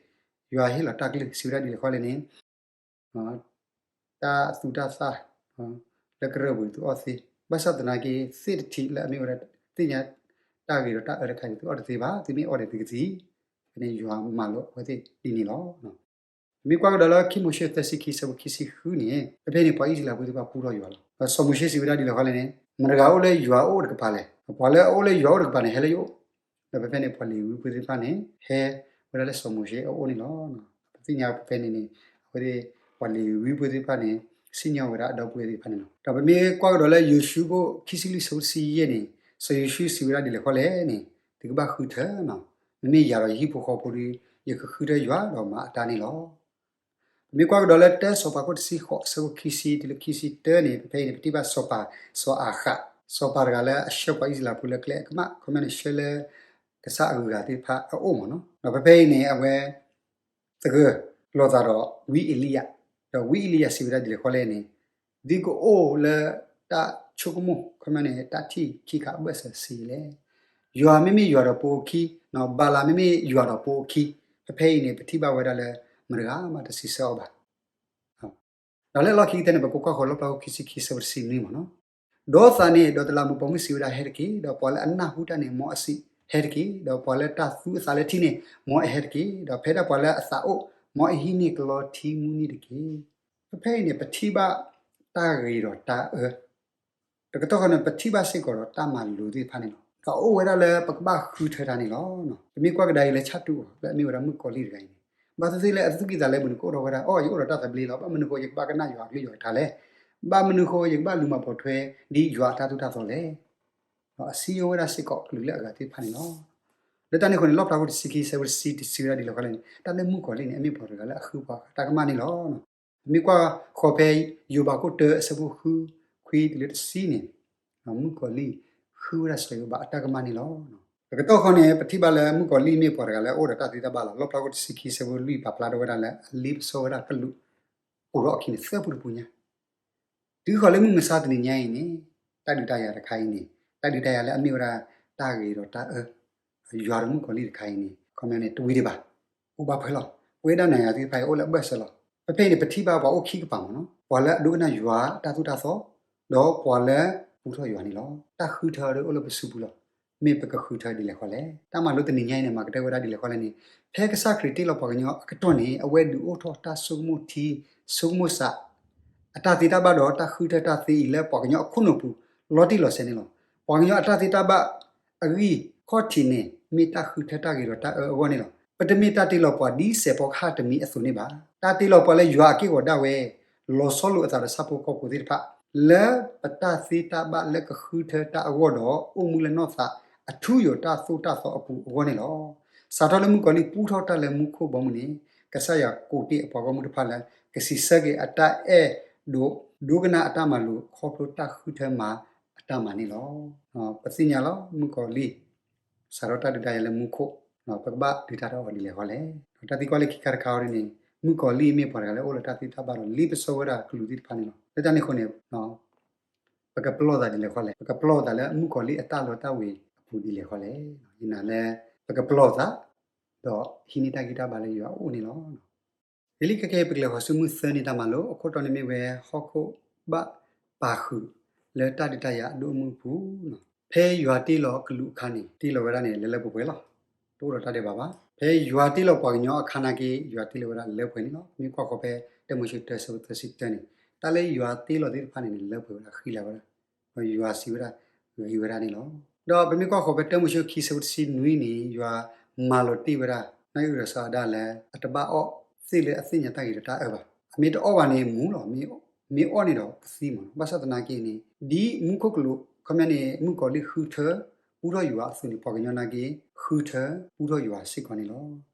ယွၤဟ့ၣ်လီၤတၢ်ကလုၢ် စံးဝဲဒၣ်ဒ်လဲၣ်ဃီလဲၣ်န့ၣ် တၢ်သူၣ်တၢ်သၣ် လၢကရၢၢ်ပူၤန့ၣ် သုအီၣ်သ့, ဘၣ်ဆၣ်သနာ်က့ သ့ၣ်တထံးလၢအမ့ၢ်ဝဲဒၣ်သ့ၣ်ညါတၢ်ဂ့ၤဒီးတၢ်အၢတခါန့ၣ် သုအီၣ်တသ့ဘၣ်, သုမ့ၢ်အီၣ်န့ၣ်သုကသံ, ဖဲန့ၣ် ယွၤမၤလိာ်အဝဲသ့ၣ်ဒ်န့ၣ်လီၤ. ပမ့ၢ်ကွၢ်ကဒီးလၢခံမိၤၡ့သၢဆံခံဆၢဖိခံဆံဃုန့ၣ်, ဖဲဖဲန့ၣ် ပှၤအံၣ်စရ့လးဖိသ့ၣ်တဖၣ်ပူထီၣ်ယွၤလီၤ. ဒီးစီၤမိၤၡ့စံးဝဲဒၣ်ဒ်လဲၣ်ဃီလဲၣ်န့ၣ်, မတၤတဂၤအိၣ်လၢယွၤအအိၣ်တကပၤလဲၣ်, ပှၤလၢအအိၣ်လၢယွၤအအိၣ်တကပၤန့ၣ် ဟဲလၢယအိၣ်, ဒီးဖဲဖဲန့ၣ် ပှၤလ့ၤဝံဖိသ့ၣ်တဖၣ်န့ၣ် ဟဲဝဲဒၣ်လၢစီၤမိၤၡ့အအိၣ်န့ၣ်လီၤ. ပသ့ၣ်ညါဖဲဖဲန့ၣ်န့ၣ် အဝဲသ့ၣ် ပှၤလ့ၤဝံဖိသ့ၣ်တဖၣ်န့ၣ် စံၣ်ညီၣ်ဝဲဒၣ်အဒီပုၢ်ဝဲၢ်သ့ၣ်တဖၣ်န့ၣ်လီၤ. ဒီးပမ့ၢ်ကွၢ်ကဒီးလၢယိၤၡူခိၣ်ခံဆံလွံၢ်ဆၢဖိတဆံယဲၢ်န့ၣ်, စီၤယိၤၡူစံးဝဲဒၣ်ဒ်လဲၣ်ဃီလဲၣ်န့ၣ်, သုကဘၣ်ဃုထၢ, မ့မ့ၢ်ယၤဒီးယဟံၣ်ဖိဃီဖိဒီး ယကဃုထၢယွၤဒီးမၤအတၢ်န့ၣ်လီၤ. ပမ့ၢ်ကွၢ်ကဒီးလၢတၢစီၤပၤခိၣ်တဆံဃိးဆၢဖိခံဆံတုၤလၢခံဆံတၢန့ၣ်, ဖဲဖဲအံၤန့ၣ် ပထံၣ်ဘၣ်စီၤပၤ စီၤအၤဃး, စီၤပၤတဂၤလၢအဆှၢပှၤအံၣ်စရ့လးဖိလၢကျဲအကမၣ်, ခီမ့ၢ်န့ၣ်ဆှၢလၢ ကစၢ်အဂုၤအဂၤသ့ၣ်တဖၣ်အအိၣ်မးနီၤ. ဒီးဖဲဖဲအံၤန့ၣ် အဝဲ သဂၢၢ်လိာ်သးဒီးဝံအ့လံယၤ, ဒီးဝံအ့လံယၤစံးဝဲဒၣ်ဒ်လဲၣ်ဃီလဲၣ်န့ၣ်, သုကအိၣ်လၢတၢ်ဆိကမိၣ် ခီမ့ၢ်န့ၣ် တၢ်ထံၣ်ခံခါအဘၢၣ်စၢၤဆံးလဲၣ်. ယွၤမ့မ့ၢ်ယွၤဒီးပိာ်အခံ, ဘၤလးမ့မ့ၢ်ယွၤဒီးပိာ်အခံ, ဖဲဖဲအံၤန့ၣ် ပထံၣ်ဘၣ်ဝဲဒၣ်လၢ မတၤတဂၤမးတစံးဆၢအီၤဘၣ်. ဒီးလၢအလီၢ်ခံကတၢၢ်န့ၣ် ပကကွၢ်ဃီၤလီၣ်ဖျါခိၣ်ခံဆံခံဆၢဖိတဆံနွံမးနီၤ. ဒီးသးန့ၣ် ဒီးတလးမူးပိာ်မုၣ်စံးဝဲဒၣ် ဟဲတက့ၢ်, ဒီးပှၤလၢအနၢ်ဟူတၢ်န့ၣ် မ်အစံး, ဟဲတက့ၢ်, ဒီးပှၤလၢတၢ်သူအသးလၢထံန့ၣ် မ်အဟဲတက့ၢ်, ဒီးဖဲဒၣ်ပှၤလၢအသးအိၣ် မ်အဟံးန့ၢ်ကလီထံမူန့ၣ်တက့ၢ်. ဖဲဖဲအံၤန့ၣ် ပထံၣ်ဘၣ်တၢ်ဂ့ၤဒီးတၢ်အၢ တကတီၢ်ဃီန့ၣ် ပထံၣ်ဘၣ်စ့ၢ်ကီးဒီးတၢ်မၤလိာ်သ့ၣ်တဖၣ်န့ၣ်လီၤ. ဒီးအိၣ်ဝဲဒၣ်လၢပကဘၣ်ဃုထၢတၢ်န့ၣ်လီၤ. ပမ့ၢ်ကွၢ်ကဒါအံၤလၢဆၣ်တူၢ်အီၤ လၢအမ့ၢ်ဝဲဒၣ်မုၣ်ကီၤလံၢ်တဂၤအံၤန့ၣ်, ဘၣ်သ့ၣ်သ့ၣ်လၢအသူၣ်ကံၢ်သးလဲပူၤန့ၣ် ကအိၣ်ထီၣ်ဝဲဒၣ် အိ ယအိၣ်ဒီးတၢ်သဘျ့လီၤ. ဘၣ်မနုၤဃိယကဘၣ်ကနၣ်ယွၤအကလုၢ်ယွၤကထါလဲၣ်. ဘၣ်မနုၤဃိယကဘၣ်လူၤမၤပိာ်ထွဲဒ်ယွၤအတၢ်သိၣ်တၢ်သီလဲၣ်. ဒီးအစံၣ်ညီၣ်ဝဲဒၣ်စ့ၢ်ကီးကလုာ်လၢအဂၤသ့ၣ်တဖၣ်န့ၣ်လီၤ. လၢတၢ်န့ၣ်အဃိန့ၣ် လီၣ်ဖျါခိၣ်တဆံခံဆၢဖိတဆံတဆံဝဲဒၣ်ဒ်လဲၣ်ဃီလဲၣ်န့ၣ်, တၢ်လၢမုၣ်ကီၤလံၢ်န့ၣ် အမ့ၢ်ပှၤတဂၤလၢအဃုပှၤတၢ်ကမၣ်န့ၣ်လီၤ. မ့ၢ်ကွၢ်ဃီၤဖဲယိၤဘးခိၣ်တၢအဆၢဖိဃု ခွံတုၤလၢတဆံန့ၣ်, မုၣ်ကီၤလံၢ်ဃုဝဲဒၣ်စီၤယိၤဘးအတၢ်ကမၣ်န့ၣ်လီၤ. တကတီၢ်ဃီန့ၣ် ပထံၣ်ဘၣ်လၢမုၣ်ကီၤလံၢ်မ့ၢ်ပှၤတဂၤလၢအအိၣ်ဒီးတၢ်သ့တၢ်ဘၣ်လီၤ. လီၣ်ဖျါခိၣ်တဆံခံဆၢဖိလွံၢ်ပာ်ဖျါထီၣ်ဝဲဒၣ်လၢအလ့ပစီဝဲဒၣ်ကလူး အိၣ်ဒီးအခံန့ၣ် သၢပူတပူညါ တုၤဃီၤလၢမုၢ်မဆါတနံၤညါအံၤန့ၣ်, တၢ်ဒုးတၢ်ယၤတခါအံၤန့ၣ်, တၢ်ဒုးတၢ်ယၤလၢအမ့ၢ်ဝဲဒၣ်တၢ်ဂ့ၤဒီးတၢ်အၢ, ယွၤဒီးမုၣ်ကီၤလံၢ်တခါအံၤန့ၣ် ခီပညီန့ၣ် တဝံၤဒံးဘၣ်, အိၣ်ဘၣ်ဖဲလီၤ. ပဝဲဒၣ်နၤယၤသ့ၣ်တဖၣ်အံၤအိၣ်လၢအဘၢၣ်စၢၤလီၤ. ဖဲဖဲအံၤန့ၣ် ပထံၣ်ဘၣ်ပှၤအိၣ်ခံကပၤမ့ၢ်နီၤ, ပှၤလၢအဒိကနၣ်ယွၤအတၢ်သိၣ်တၢ်သီ, ဒီးပှၤလၢပူထီၣ်ယွၤန့ၣ်လီၤ. တၢ်ဃုထၢဒီးအိၣ်လၢပစုပူၤလီၤ. မ့ၢ်ပကဃုထၢဒ်လဲၣ်ဃီလဲၣ်. တၢ်မၤလိတနံၤညါအံၤန့ၣ် မၤကတၢၢ်ဝဲဒၣ်ဒ်လဲၣ်ဃီလဲၣ်န့ၣ်, ဖဲကစၢ်ခရံာ်တ့လီၤပှၤကညီအကတီၢ်န့ၣ် အဝဲဒုးအိၣ်ထီၣ်တၢ်ဆိကမိၣ်ထံ, ဆိကမိၣ်စး, အတၢ်သ့တၢ်ဘၣ်ဒီးတၢ်ဃုထၢတၢ်သ့အံၤလၢပှၤကညီအခိၣ်နူာ်ပူၤ လီၤတံၢ်လီၤဆဲးန့ၣ်လီၤ. ပှၤကညီအတၢ်သ့တၢ်ဘၣ်အဂံၢ်ခီၣ်ထံးန့ၣ် မ့ၢ်တၢ်ဃုထၢတၢ်ဂ့ၤဒီးတၢ်အၢအဂီၢ်န့ၣ်လီၤ. ပတမ့ၢ်တၢ်တ့လီၤပှၤဒ်စဲးဖီကဟၣ်တမံၤအသိးန့ၣ်ဘၣ်. တၢ်တ့လီၤပှၤလၢယွၤအက့ၢ်ဂီၤဒၣ်ဝဲ လီၤဆီလိာ်အသးဒီးဆၣ်ဖိကီၢ်ဖိသ့ၣ်တဖၣ် လၢပတၢ်သ့တၢ်ဘၣ်လၢကဃုထၢတၢ်အဂီၢ်ဒီး အိၣ်မူလၢနီၢ်သးအထူအယိာ်တၢ်သိၣ်တၢ်သီအပူၤအဂီၢ်န့ၣ်လီၤ. စးထီၣ်လၢမုၣ်ကီၤလံၢ်ပူထီၣ်တၢ်လၢမူခိၣ်ဘီမုၢ်န့ၣ်, ကစၢ်ယွၤကိးတ့ၢ်အပှၤဂီၢ်မုၢ်တဖၣ်လၢ ကစံးဆၢက့ၤအတၢ်အဲၣ်ဒိး ဒိကနၣ်အတၢ်မၤလိာ်ခီဖျိတၢ်ဃုထၢမၤအတၢ်မၤန့ၣ်လီၤ. ပသ့ၣ်ညါလီၤ မုၣ်ကီၤလံၢ် စးထီၣ်တၢ်ဒုးတၢ်ယၤလၢမူခိၣ်, ပကဘၣ်ဒုးတၢ်ဒီးအီၤဒ်လဲၣ်ဃီလဲၣ်. တၢ်သံကွၢ်လၢခံခါတခါအံၤန့ၣ်, မုၣ်ကီၤလံၢ်မ့ၢ်ပှၤတဂၤလၢအအိၣ်လၢတၢ်သ့တၢ်ဘၣ်ဒီးလ့ပစီဝဲဒၣ်ကလူးသ့ၣ်တဖၣ်န့ၣ်လီၤ. လၢတၢ်န့ၣ်အဃိန့ၣ်, ပကပလီၢ်သးဒ်လဲၣ်ဃီလဲၣ်. ပကပလီၢ်သးလၢမုၣ်ကီၤလံၢ်အတၢ်လီတၢ်ဝ့ၤအပူၤဒ်လဲၣ်ဃီလဲၣ်. ယနာ်လၢ ပကပလီၢ်သး ဒီးဟံးန့ၢ်တၢ်ဂံၢ်တၢ်ဘါလၢယွၤအအိၣ်န့ၣ်လီၤ. ဂ့ၤလံခဲကနံၣ်အံၤ ပကလဲၤဃီၤဆူမုၢ်သၢနံၤတၢ်မၤလိ, အခိၣ်တီန့ၣ်မ့ၢ်ဝဲ ဟီၣ်ခိၣ်ဘၣ်ပာ်ဃုာ်လၢတၢ်ဒုးတၢ်ယၤအဒိၣ်အမုၢ်အပူၤ, ဖဲယွၤတ့လီၤကလူးအခါန့ၣ် တ့လီၤဝဲဒၣ်န့ၣ် လၢလၢပှဲၤပှဲၤလီၤ. တအိၣ်ဒီးတၢ်ဒဲးဘးဘၣ်. ဖဲယွၤတ့လီၤပှၤကညီအခါနာ်က့ ယွၤတ့လီၤဝဲဒၣ်လၢပှဲၤန့ၣ်လီၤ. မ့ၢ်ကွၢ်ဃီၤဖဲ တၢမိၤၡ့တၢဆၢဖိသၢဆံတၢန့ၣ်, တၢ်လၢယွၤတ့လီၤသ့ၣ်တဖၣ်န့ၣ်န့ၣ် လၢပှဲၤဝဲဒၣ် ဃံလၤဝဲဒၣ်, ဒီးယွၤစံးဝဲဒၣ် ဂ့ၤဝဲဒၣ်န့ၣ်လီၤ. ဒီးပမ့ၢ်ကွၢ်ဃီၤဖဲတၢမိၤၡ့ခံဆၢဖိတဆံနွံန့ၣ်, ယွၤမၤလီၤတ့ၢ်ဝဲဒၣ် နီၢ်အံၣ်အုၣ်ဒီးစီၤအၤဒၣ်လၢ အတဘၣ်အီၣ်သ့ၣ်လၢအသ့ၣ်ညါတၢ်ဂ့ၤဒီးတၢ်အၢဘၣ်. အမ့ၢ်တအီၣ်ဘၣ်န့ၣ်မူလီၤ, မ့ၢ်အီၣ်န့ၣ်ဒီးကသံမးလီၤ. ဘၣ်ဆၣ်သနာ်က့န့ၣ် ဒ်မူခိၣ်ကလူး ခီပညီန့ၣ် မုၣ်ကီၤလံၢ်ဃုထၢ ပူထီၣ်ယွၤအသိးန့ၣ် ပှၤကညီနာ်က့ ဃုထၢ ပူထီၣ်ယွၤစ့ၢ်ကီးန့ၣ်လီၤ.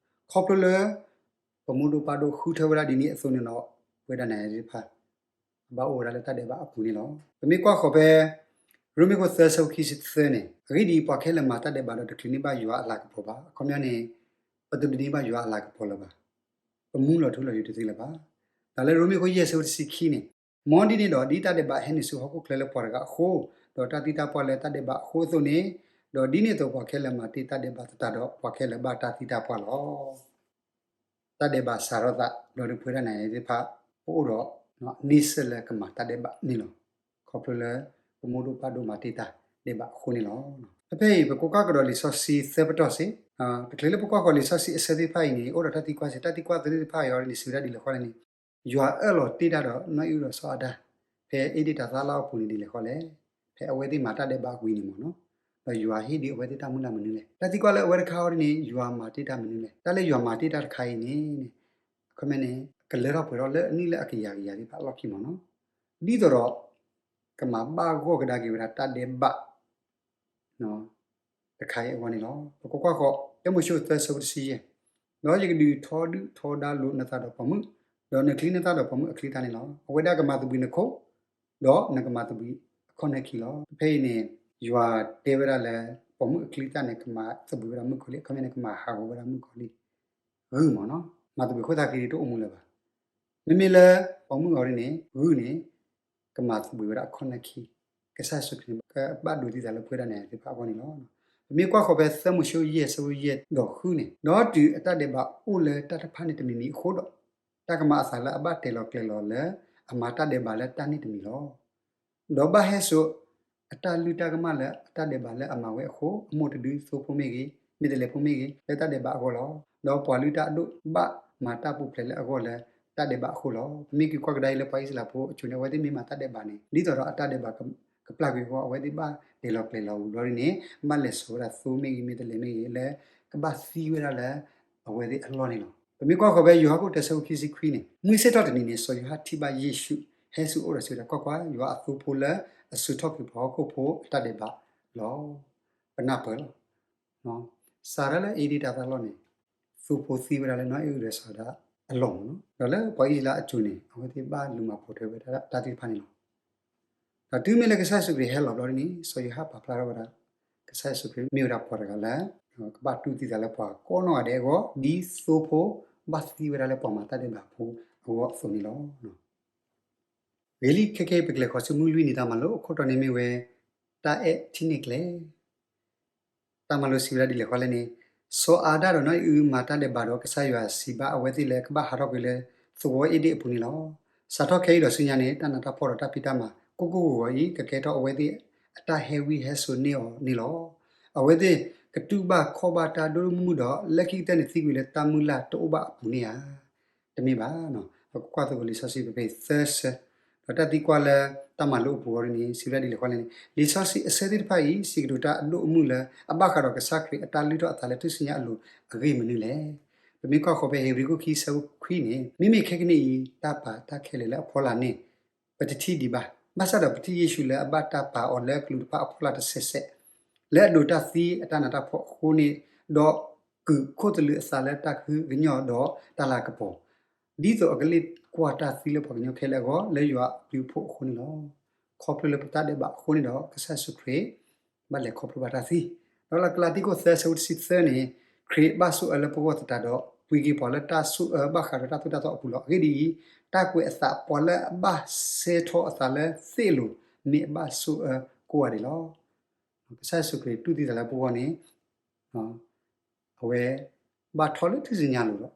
ခီဖျိလၢ ပမိၢ်ဒိၣ်ပၢ်ဒိၣ်ဃုထၢဝဲဒၣ်ဒ်န့ၣ်အသိးန့ၣ်ဒီး ပဝဲဒၣ်နၤယၤသ့ၣ်တဖၣ် အဘၣ်အိၣ်ဝဲဒၣ်လၢတၢ်ဒဲးဘးအပူၤန့ၣ်လီၤ. ပမ့ၢ်ကွၢ်ဃီၤဖဲ ရိမ့ၤခိၣ်သၢဆၢဖိခံဆံသၢန့ၣ်, အဂ့ၢ်ဒ်အံၤ, ပှၤခဲလၢာ်မၤတၢ်ဒဲးဘးဒီးတချုးန့ၢ်ဘၣ်ယွၤအလၤကပီၤဘၣ်. အခီပညီန့ၣ် ပတဒုးန့ၢ်ဘၣ်ယွၤအလၤကပီၤလၢၤဘၣ်. ပမူလီၤထူလီၤယိာ်တသ့လၢၤဘၣ်. ဒီးလၢရိမ့ၤခိၣ်ယဲၢ်ဆၢဖိတဆံခံန့ၣ်, မ်ဒ်န့ၣ်ဒီး ဒ်တၢ်ဒဲးဘးဟဲနုာ်ဆူဟီၣ်ခိၣ်ချၢလၢပှၤတဂၤအဃိ, ဒီးတၢ်သံတၢ်ပှၢ်လၢတၢ်ဒဲးဘးအဃိအသိးန့ၣ်, ဒီးဒ်န့ၣ်အသိးပှၤခဲလၢာ်မၤတ့ၢ်တၢ်ဒဲးဘးသတးဒီး ပှၤခဲလၢာ်ဘၣ်တၢ်သံတၢ်ပှၢ်လီၤ. တၢ်ဒဲးဘးစးထီၣ်သး ဒီးဒုးပဝဲဒၣ်နၤယၤသ့ၣ်တဖၣ် ပအိၣ်ဒီး န့ဆၢၣ်လၢကမၤတၢ်ဒဲးဘးန့ၣ်လီၤ. ခီဖျိလၢ ပမိၢ်ဒိၣ်ပၢ်ဒိၣ်မၤတ့ၢ်တၢ်ဒဲးဘးအဃိန့ၣ်လီၤ. ဖဲဖဲအံၤ ပကကွၢ်ကဒီးလံာ်စီဆှံသၢပတီၢ်စ့ၢ်, တချုးလၢပကွၢ်ဃီၤလံာ်စီဆှံအဆၢသ့ၣ်တဖၣ်အံၤန့ၣ် အိၣ်ဒီးတၢ်သံကွၢ်စ့ၢ်, တၢ်သံကွၢ်သ့ၣ်တဖၣ်အံၤအီၤန့ၣ် စံးဝဲဒၣ်ဒ်လဲၣ်ဃီလဲၣ်န့ၣ်, ယွၤအၢၣ်လီၤတ့ၢ်တၢ်ဒီးနီၢ်အံၣ်အုၣ်ဒီးစီၤအၤဒၣ် ဖဲအ့ဒ့ၣ်တၤသၣ်လီၢ်အပူၤန့ၣ်ဒ်လဲၣ်ဃီလဲၣ်. ဖဲအဝဲသ့ၣ်မၤတၢ်ဒဲးဘးဝံၤန့ၣ်မ့ၢ်နီၤ, ဒီးယွၤဟ့ၣ်ဒုးအဝဲသ့ၣ်တၢ်မုၢ်လၢ်မနုၤလဲၣ်. တၢ်သံကွၢ်လၢအဝဲတခါအံၤန့ၣ် ယွၤမၤတ့ၢ်တၢ်မနုၤလဲၣ်. တၢ်လၢယွၤမၤတ့ၢ်တၢ်တခါအံၤန့ၣ် အခီပညီန့ၣ် ကလၢထီၣ်ပှဲၤထီၣ်လၢအနံၣ်လၢအကယၤကယၤသ့ၣ်တဖၣ်အလီၢ်ခံမ့ၢ်နီၤ, ဒ်သိးဒီး ကမၤဘၣ်ဂီၢ်ကဒါက့ၤဝဲဒၣ်တၢ်ဒဲးဘး တခါအံၤအဂီၢ်န့ၣ်လီၤ. ပကကွၢ်ဃီၤ တၢမိၤၡ့သၢဆၢဖိတဆံယဲၢ်, ဒီးယကဒုးထီဒုၣ်ထီဒါလိာ်နသးဒီးပိာ်မုၣ်, ဒီးနချံနသၣ်ဒီးပိာ်မုၣ်အချံတၢ်န့ၣ်လီၤ. အဝဲဒၣ်ကမၤသဘှံးနခိၣ်, ဒီးနကမၤသဘှံးအခီၣ်နၢခံလီၤ. ဖဲအံၤန့ၣ် ယွၤတဲဝဲဒၣ်လၢ ပိာ်မုၣ်အချံတၢ်န့ၣ် ကမၤသဘှံးဝဲဒၣ်မုၣ်ကီၤလံၢ်, အခီပညီန့ၣ် ကမၤဟးဂီၤဝဲဒၣ်မုၣ်ကီၤလံၢ် ဂုၢ်မ့ၢ်နီၤ, မၤသဘှံးခိၣ်သၣ်ချံတအိၣ်မူလၢၤဘၣ်. မ့မ့ၢ်လၢပိာ်မုၣ်အံၤန့ၣ် ဂုၢ်န့ၣ် ကမၤသဘှံးဝဲဒၣ်အခီၣ်နၢခံ, ကစၢ်ယ့ၣ်ၡူးခရံာ်န့ၣ် ကဘၣ်ဒိးသံသးလၢပဝဲဒၣ်နၤယၤသ့ၣ်တဖၣ်အဂီၢ်န့ၣ်လီၤ. ပမ့ၢ်ကွၢ်ဃီၤဖဲသၢမိၤၡ့ယဲၢ်ဆၢဖိယဲၢ်ဒီးဃုန့ၣ်, ဒီးတုၤအတၢ်ဒဲးဘးအိၣ်လၢတၢ်တဖၣ်န့ၣ်တမံၤမံၤအဃိဒီး, တၢ်ကမၤအသးလၢအဘၣ်တဲာ်လီၤကျဲၤလီၤလၢ အမၤတၢ်ဒဲးဘးလၢတၢ်န့ၣ်တမံၤလီၤ. ဒီးဘၣ်ဟဲစိာ်အတၢ်လုၢ်တၢ်ကမၣ်လၢအတၢ်ဒဲးဘးလၢအမၤဝဲအဃိ, အမိၢ်တဒုသိဖိမ့ၢ်ဂ့ၤ, မ့ၢ်တလဲၤဖိမ့ၢ်ဂ့ၤ, လၢတၢ်ဒဲးဘးအဂီၢ်လီၤ. ဒီးပှၤလုၢ်တၢ်အဒိၣ်ဘၣ်မၤတၢ်ပူၤဖျဲးလၢအဂီၢ်လၢတၢ်ဒဲးဘးအဃိလီၤ. ပမ့ၢ်က့ၤကွၢ်ကဒါအံၤလၢပှၤအံၣ်စရ့လးဖိအစိၤန့ၣ် အဝဲသ့ၣ်မ့ၢ်မၤတၢ်ဒဲးဘးန့ၣ် ဒ်သိးဒီးအတၢ်ဒဲးဘးကပျၢ်ကွံာ်အဂီၢ် အဝဲသ့ၣ်ဘၣ်တဲာ်လီၤကျဲၤလီၤဝံၤဘျီဒ်န့ၣ် ဘၣ်လဲၤစိာ်ဝဲဒၣ်သိမ့ၢ်ဂ့ၤ မ့ၢ်တလဲၤမ့ၢ်ဂ့ၤ လၢကဘၣ်သံဝဲဒၣ်လၢအဝဲသ့ၣ်အလီၢ်န့ၣ်လီၤ. ပမ့ၢ်ကွၢ်ဃီၤဖဲယိၤဟၣ်ခိၣ်တၢဆၢဖိခံဆံခွံန့ၣ်, မုၢ်ဆ့ၣ်ထီၣ်တနံၤန့ၣ် စီၤယိၤဟၣ်ထံၣ်ဘၣ်ယ့ၣ်ၡူး ဟဲဆူအအိၣ်ဒီးစံးဝဲဒၣ်, ကွၢ်ကွၢ်, ယွၤအသိဖိလၢအစုးထီၣ်ကွံာ်ပှၤဟီၣ်ခိၣ်ဖိအတၢ်ဒဲးဘးလီၤ. ပနၢ်ပၢၢ်လီၤ. စးထီၣ်လၢအ့ဒ့ၣ်တၤသၣ်လီၢ်န့ၣ် သိဖိသံဝဲဒၣ်လၢနီၢ်အံၣ်အုၣ်ဒီးစီၤဒၤ အလီၢ်မ့ၢ်နီၤ, ဒီးလၢပှၤအံၣ်စရ့လးအစိၤန့ၣ် အဝဲသ့ၣ်ဘၣ်လူၤမၤပိာ်ထွဲဝဲဒၣ်တၢ်သ့ၣ်တဖၣ်န့ၣ်လီၤ. ဒီးတုၤမ့ၢ်လၢကစၢ်ယ့ၣ်ၡူးခရံာ်ဟဲလီၤဘျီဒ်န့ၣ် စီၤယိၤဟၣ်ပာ်ဖျါထီၣ်ဝဲဒၣ် ကစၢ်ယ့ၣ်ၡူးခရံာ်မ့ၢ်ဝဲဒၣ်ပှၤတဂၤလၢ ကဘၣ်တူၢ်သံသးလၢပှၤကိးနီၢ်ဂၤဒဲးအဂီၢ် ဒ်သိဖိဘၣ်သံဝဲဒၣ်လၢပှၤမၤတၢ်ဒဲးဘးဖိအဂီၢ်အသိးန့ၣ်လီၤ. ဂ့ၤလံခဲကနံၣ်အံၤ ပကလဲၤဃီၤဆူမုၢ်လွံၢ်နံၤတၢ်မၤလိ အခိၣ်တီန့ၣ်မ့ၢ်ဝဲ တၢ်အဲၣ်ထံၣ်န့ၢ်ကျဲ တၢ်မၤလိစံးဝဲဒၣ်ဒ်လဲၣ်ဃီလဲၣ်န့ၣ်, စီၤအၤဒၣ်ဒီးနီၢ်အံၣ်အုမၤတၢ်ဒဲးဘးဒီး ကစၢ်ယွၤစံးဘၣ်အဝဲသ့ၣ်လၢကဘၣ်ဟးထီၣ်ကွံာ်လၢသဝီအ့ဒ့ၣ်အပူၤန့ၣ်လီၤ. စးထီၣ်ခဲအံၤဒီးဆူညါန့ၣ် တၢ်နးတၢ်ဖှီၣ်ဒီးတၢ်ဖံးတၢ်မၤကိၢ်ကိၢ်ဂီၤဂီၤအံၤ ကကဲထီၣ်အဝဲသ့ၣ်အတၢ်ဟဲဝံဟဲစိာ်န့ၢ်အီၤန့ၣ်လီၤ. အဝဲသ့ၣ်ကတူၢ်ဘၣ်ခီၣ်ဘၣ်တၢ်ဒိၣ်ဒိၣ်မုၢ်မုၢ်ဒီး လၢခံကတၢၢ်န့ၣ်သံကွံာ်လၢတၢ်မုၢ်လၢ်တအိၣ်ဘၣ်အပူၤန့ၣ်ဧါ. တမ့ၢ်ဘၣ်. ပကကွၢ်သကိးလံာ်စီဆှံဖဲဖဲအံၤသၢဆၢ, ဒီးတၢ်သံကွၢ်လၢတၢ်မၤလိအပူၤအဂီၢ်န့ၣ် စံးဝဲဒၣ်ဒ်လဲၣ်ဃီလဲၣ်န့ၣ်, လံာ်စီဆှံအဆၢသ့ၣ်တဖၣ်အံၤ စံးကတိၤတၢ်အဒိၣ်အမုၢ်လၢ အဘၣ်ဃးဒီးကစၢ်ခရံာ်အတၢ်လုၢ်ထီၣ်အသးလၢထူၣ်စုညါအလိၤအဂ့ၢ်မနုၤလဲၣ်. ပမ့ၢ်ကွၢ်ဃီဖဲဧ့ၤဘြံၤခိၣ်ခံဆၢဖိခွံန့ၣ်, မ့မ့ၢ်ခဲကနံၣ်အံၤ တၢ်ပာ်တၢ်ခဲလၢာ်လၢအဖီလာ်န့ၣ် ပတထံၣ်ဒံးဘၣ်. ဘၣ်ဆၣ်ဒီးပထံၣ်ယ့ၣ်ၡူးလၢအဘၣ်တၢ်ပာ်အီၤလၢကလူးတဖၣ်အဖီလာ်တစဲးစဲး, လၢအဒိးတၢ်သံအတၢ်နးတၢ်ဖှီၣ်အဃိန့ၣ်, ဒီးကုာ်ခိၣ်သလုးအသးလၢတၢ်ကဟုကညီၢ်ဒီးတၢ်လၤကပီၤ, ဒ်သိးအကလ့ၣ်ကွၢ်တၢ်သံလၢပှၤကညီခဲလၢာ်အဂီၢ် လၢယွၤအဘျုးအဖှိၣ်အဃိန့ၣ်လီၤ. ခီဖျိလၢပတၢ်ဒဲးဘးအဃိန့ၣ်ဒီး ကစၢ်ယ့ၣ်ၡူးခရံာ် ဘၣ်လဲၤခီဖျိဘၣ်တၢ်သံ, ဒီးလၢကလၤတံခိၣ်သၢဆၢဖိတဆံသၢန့ၣ်, ခရံာ်ဘၣ်ဆိၣ်အၢလၢပဂီၢ်သတးဒီး ပှ့ၤက့ၤပှၤလၢတၢ်ဆိၣ်အၢဘၣ်ဃးဒီးတၢ်သိၣ်တၢ်သီအပူၤလီၤ. အဂ့ၢ်ဒ်အံၤ, တၢ်ကွဲးအသးပှၤလၢအဘၣ်စဲထီၣ်အသးလၢသ့ၣ်အလိၤ မ့ၢ်အဘၣ်ဆိၣ်အၢကိးဂၤဒဲးလီၤ. ကစၢ်ယ့ၣ်ၡူးခရံာ်တူၢ်သံသးလၢပဂီၢ်န့ၣ် အဝဲဘၣ်ထီၣ်လၢထူၣ်စုညါအလိၤလီၤ.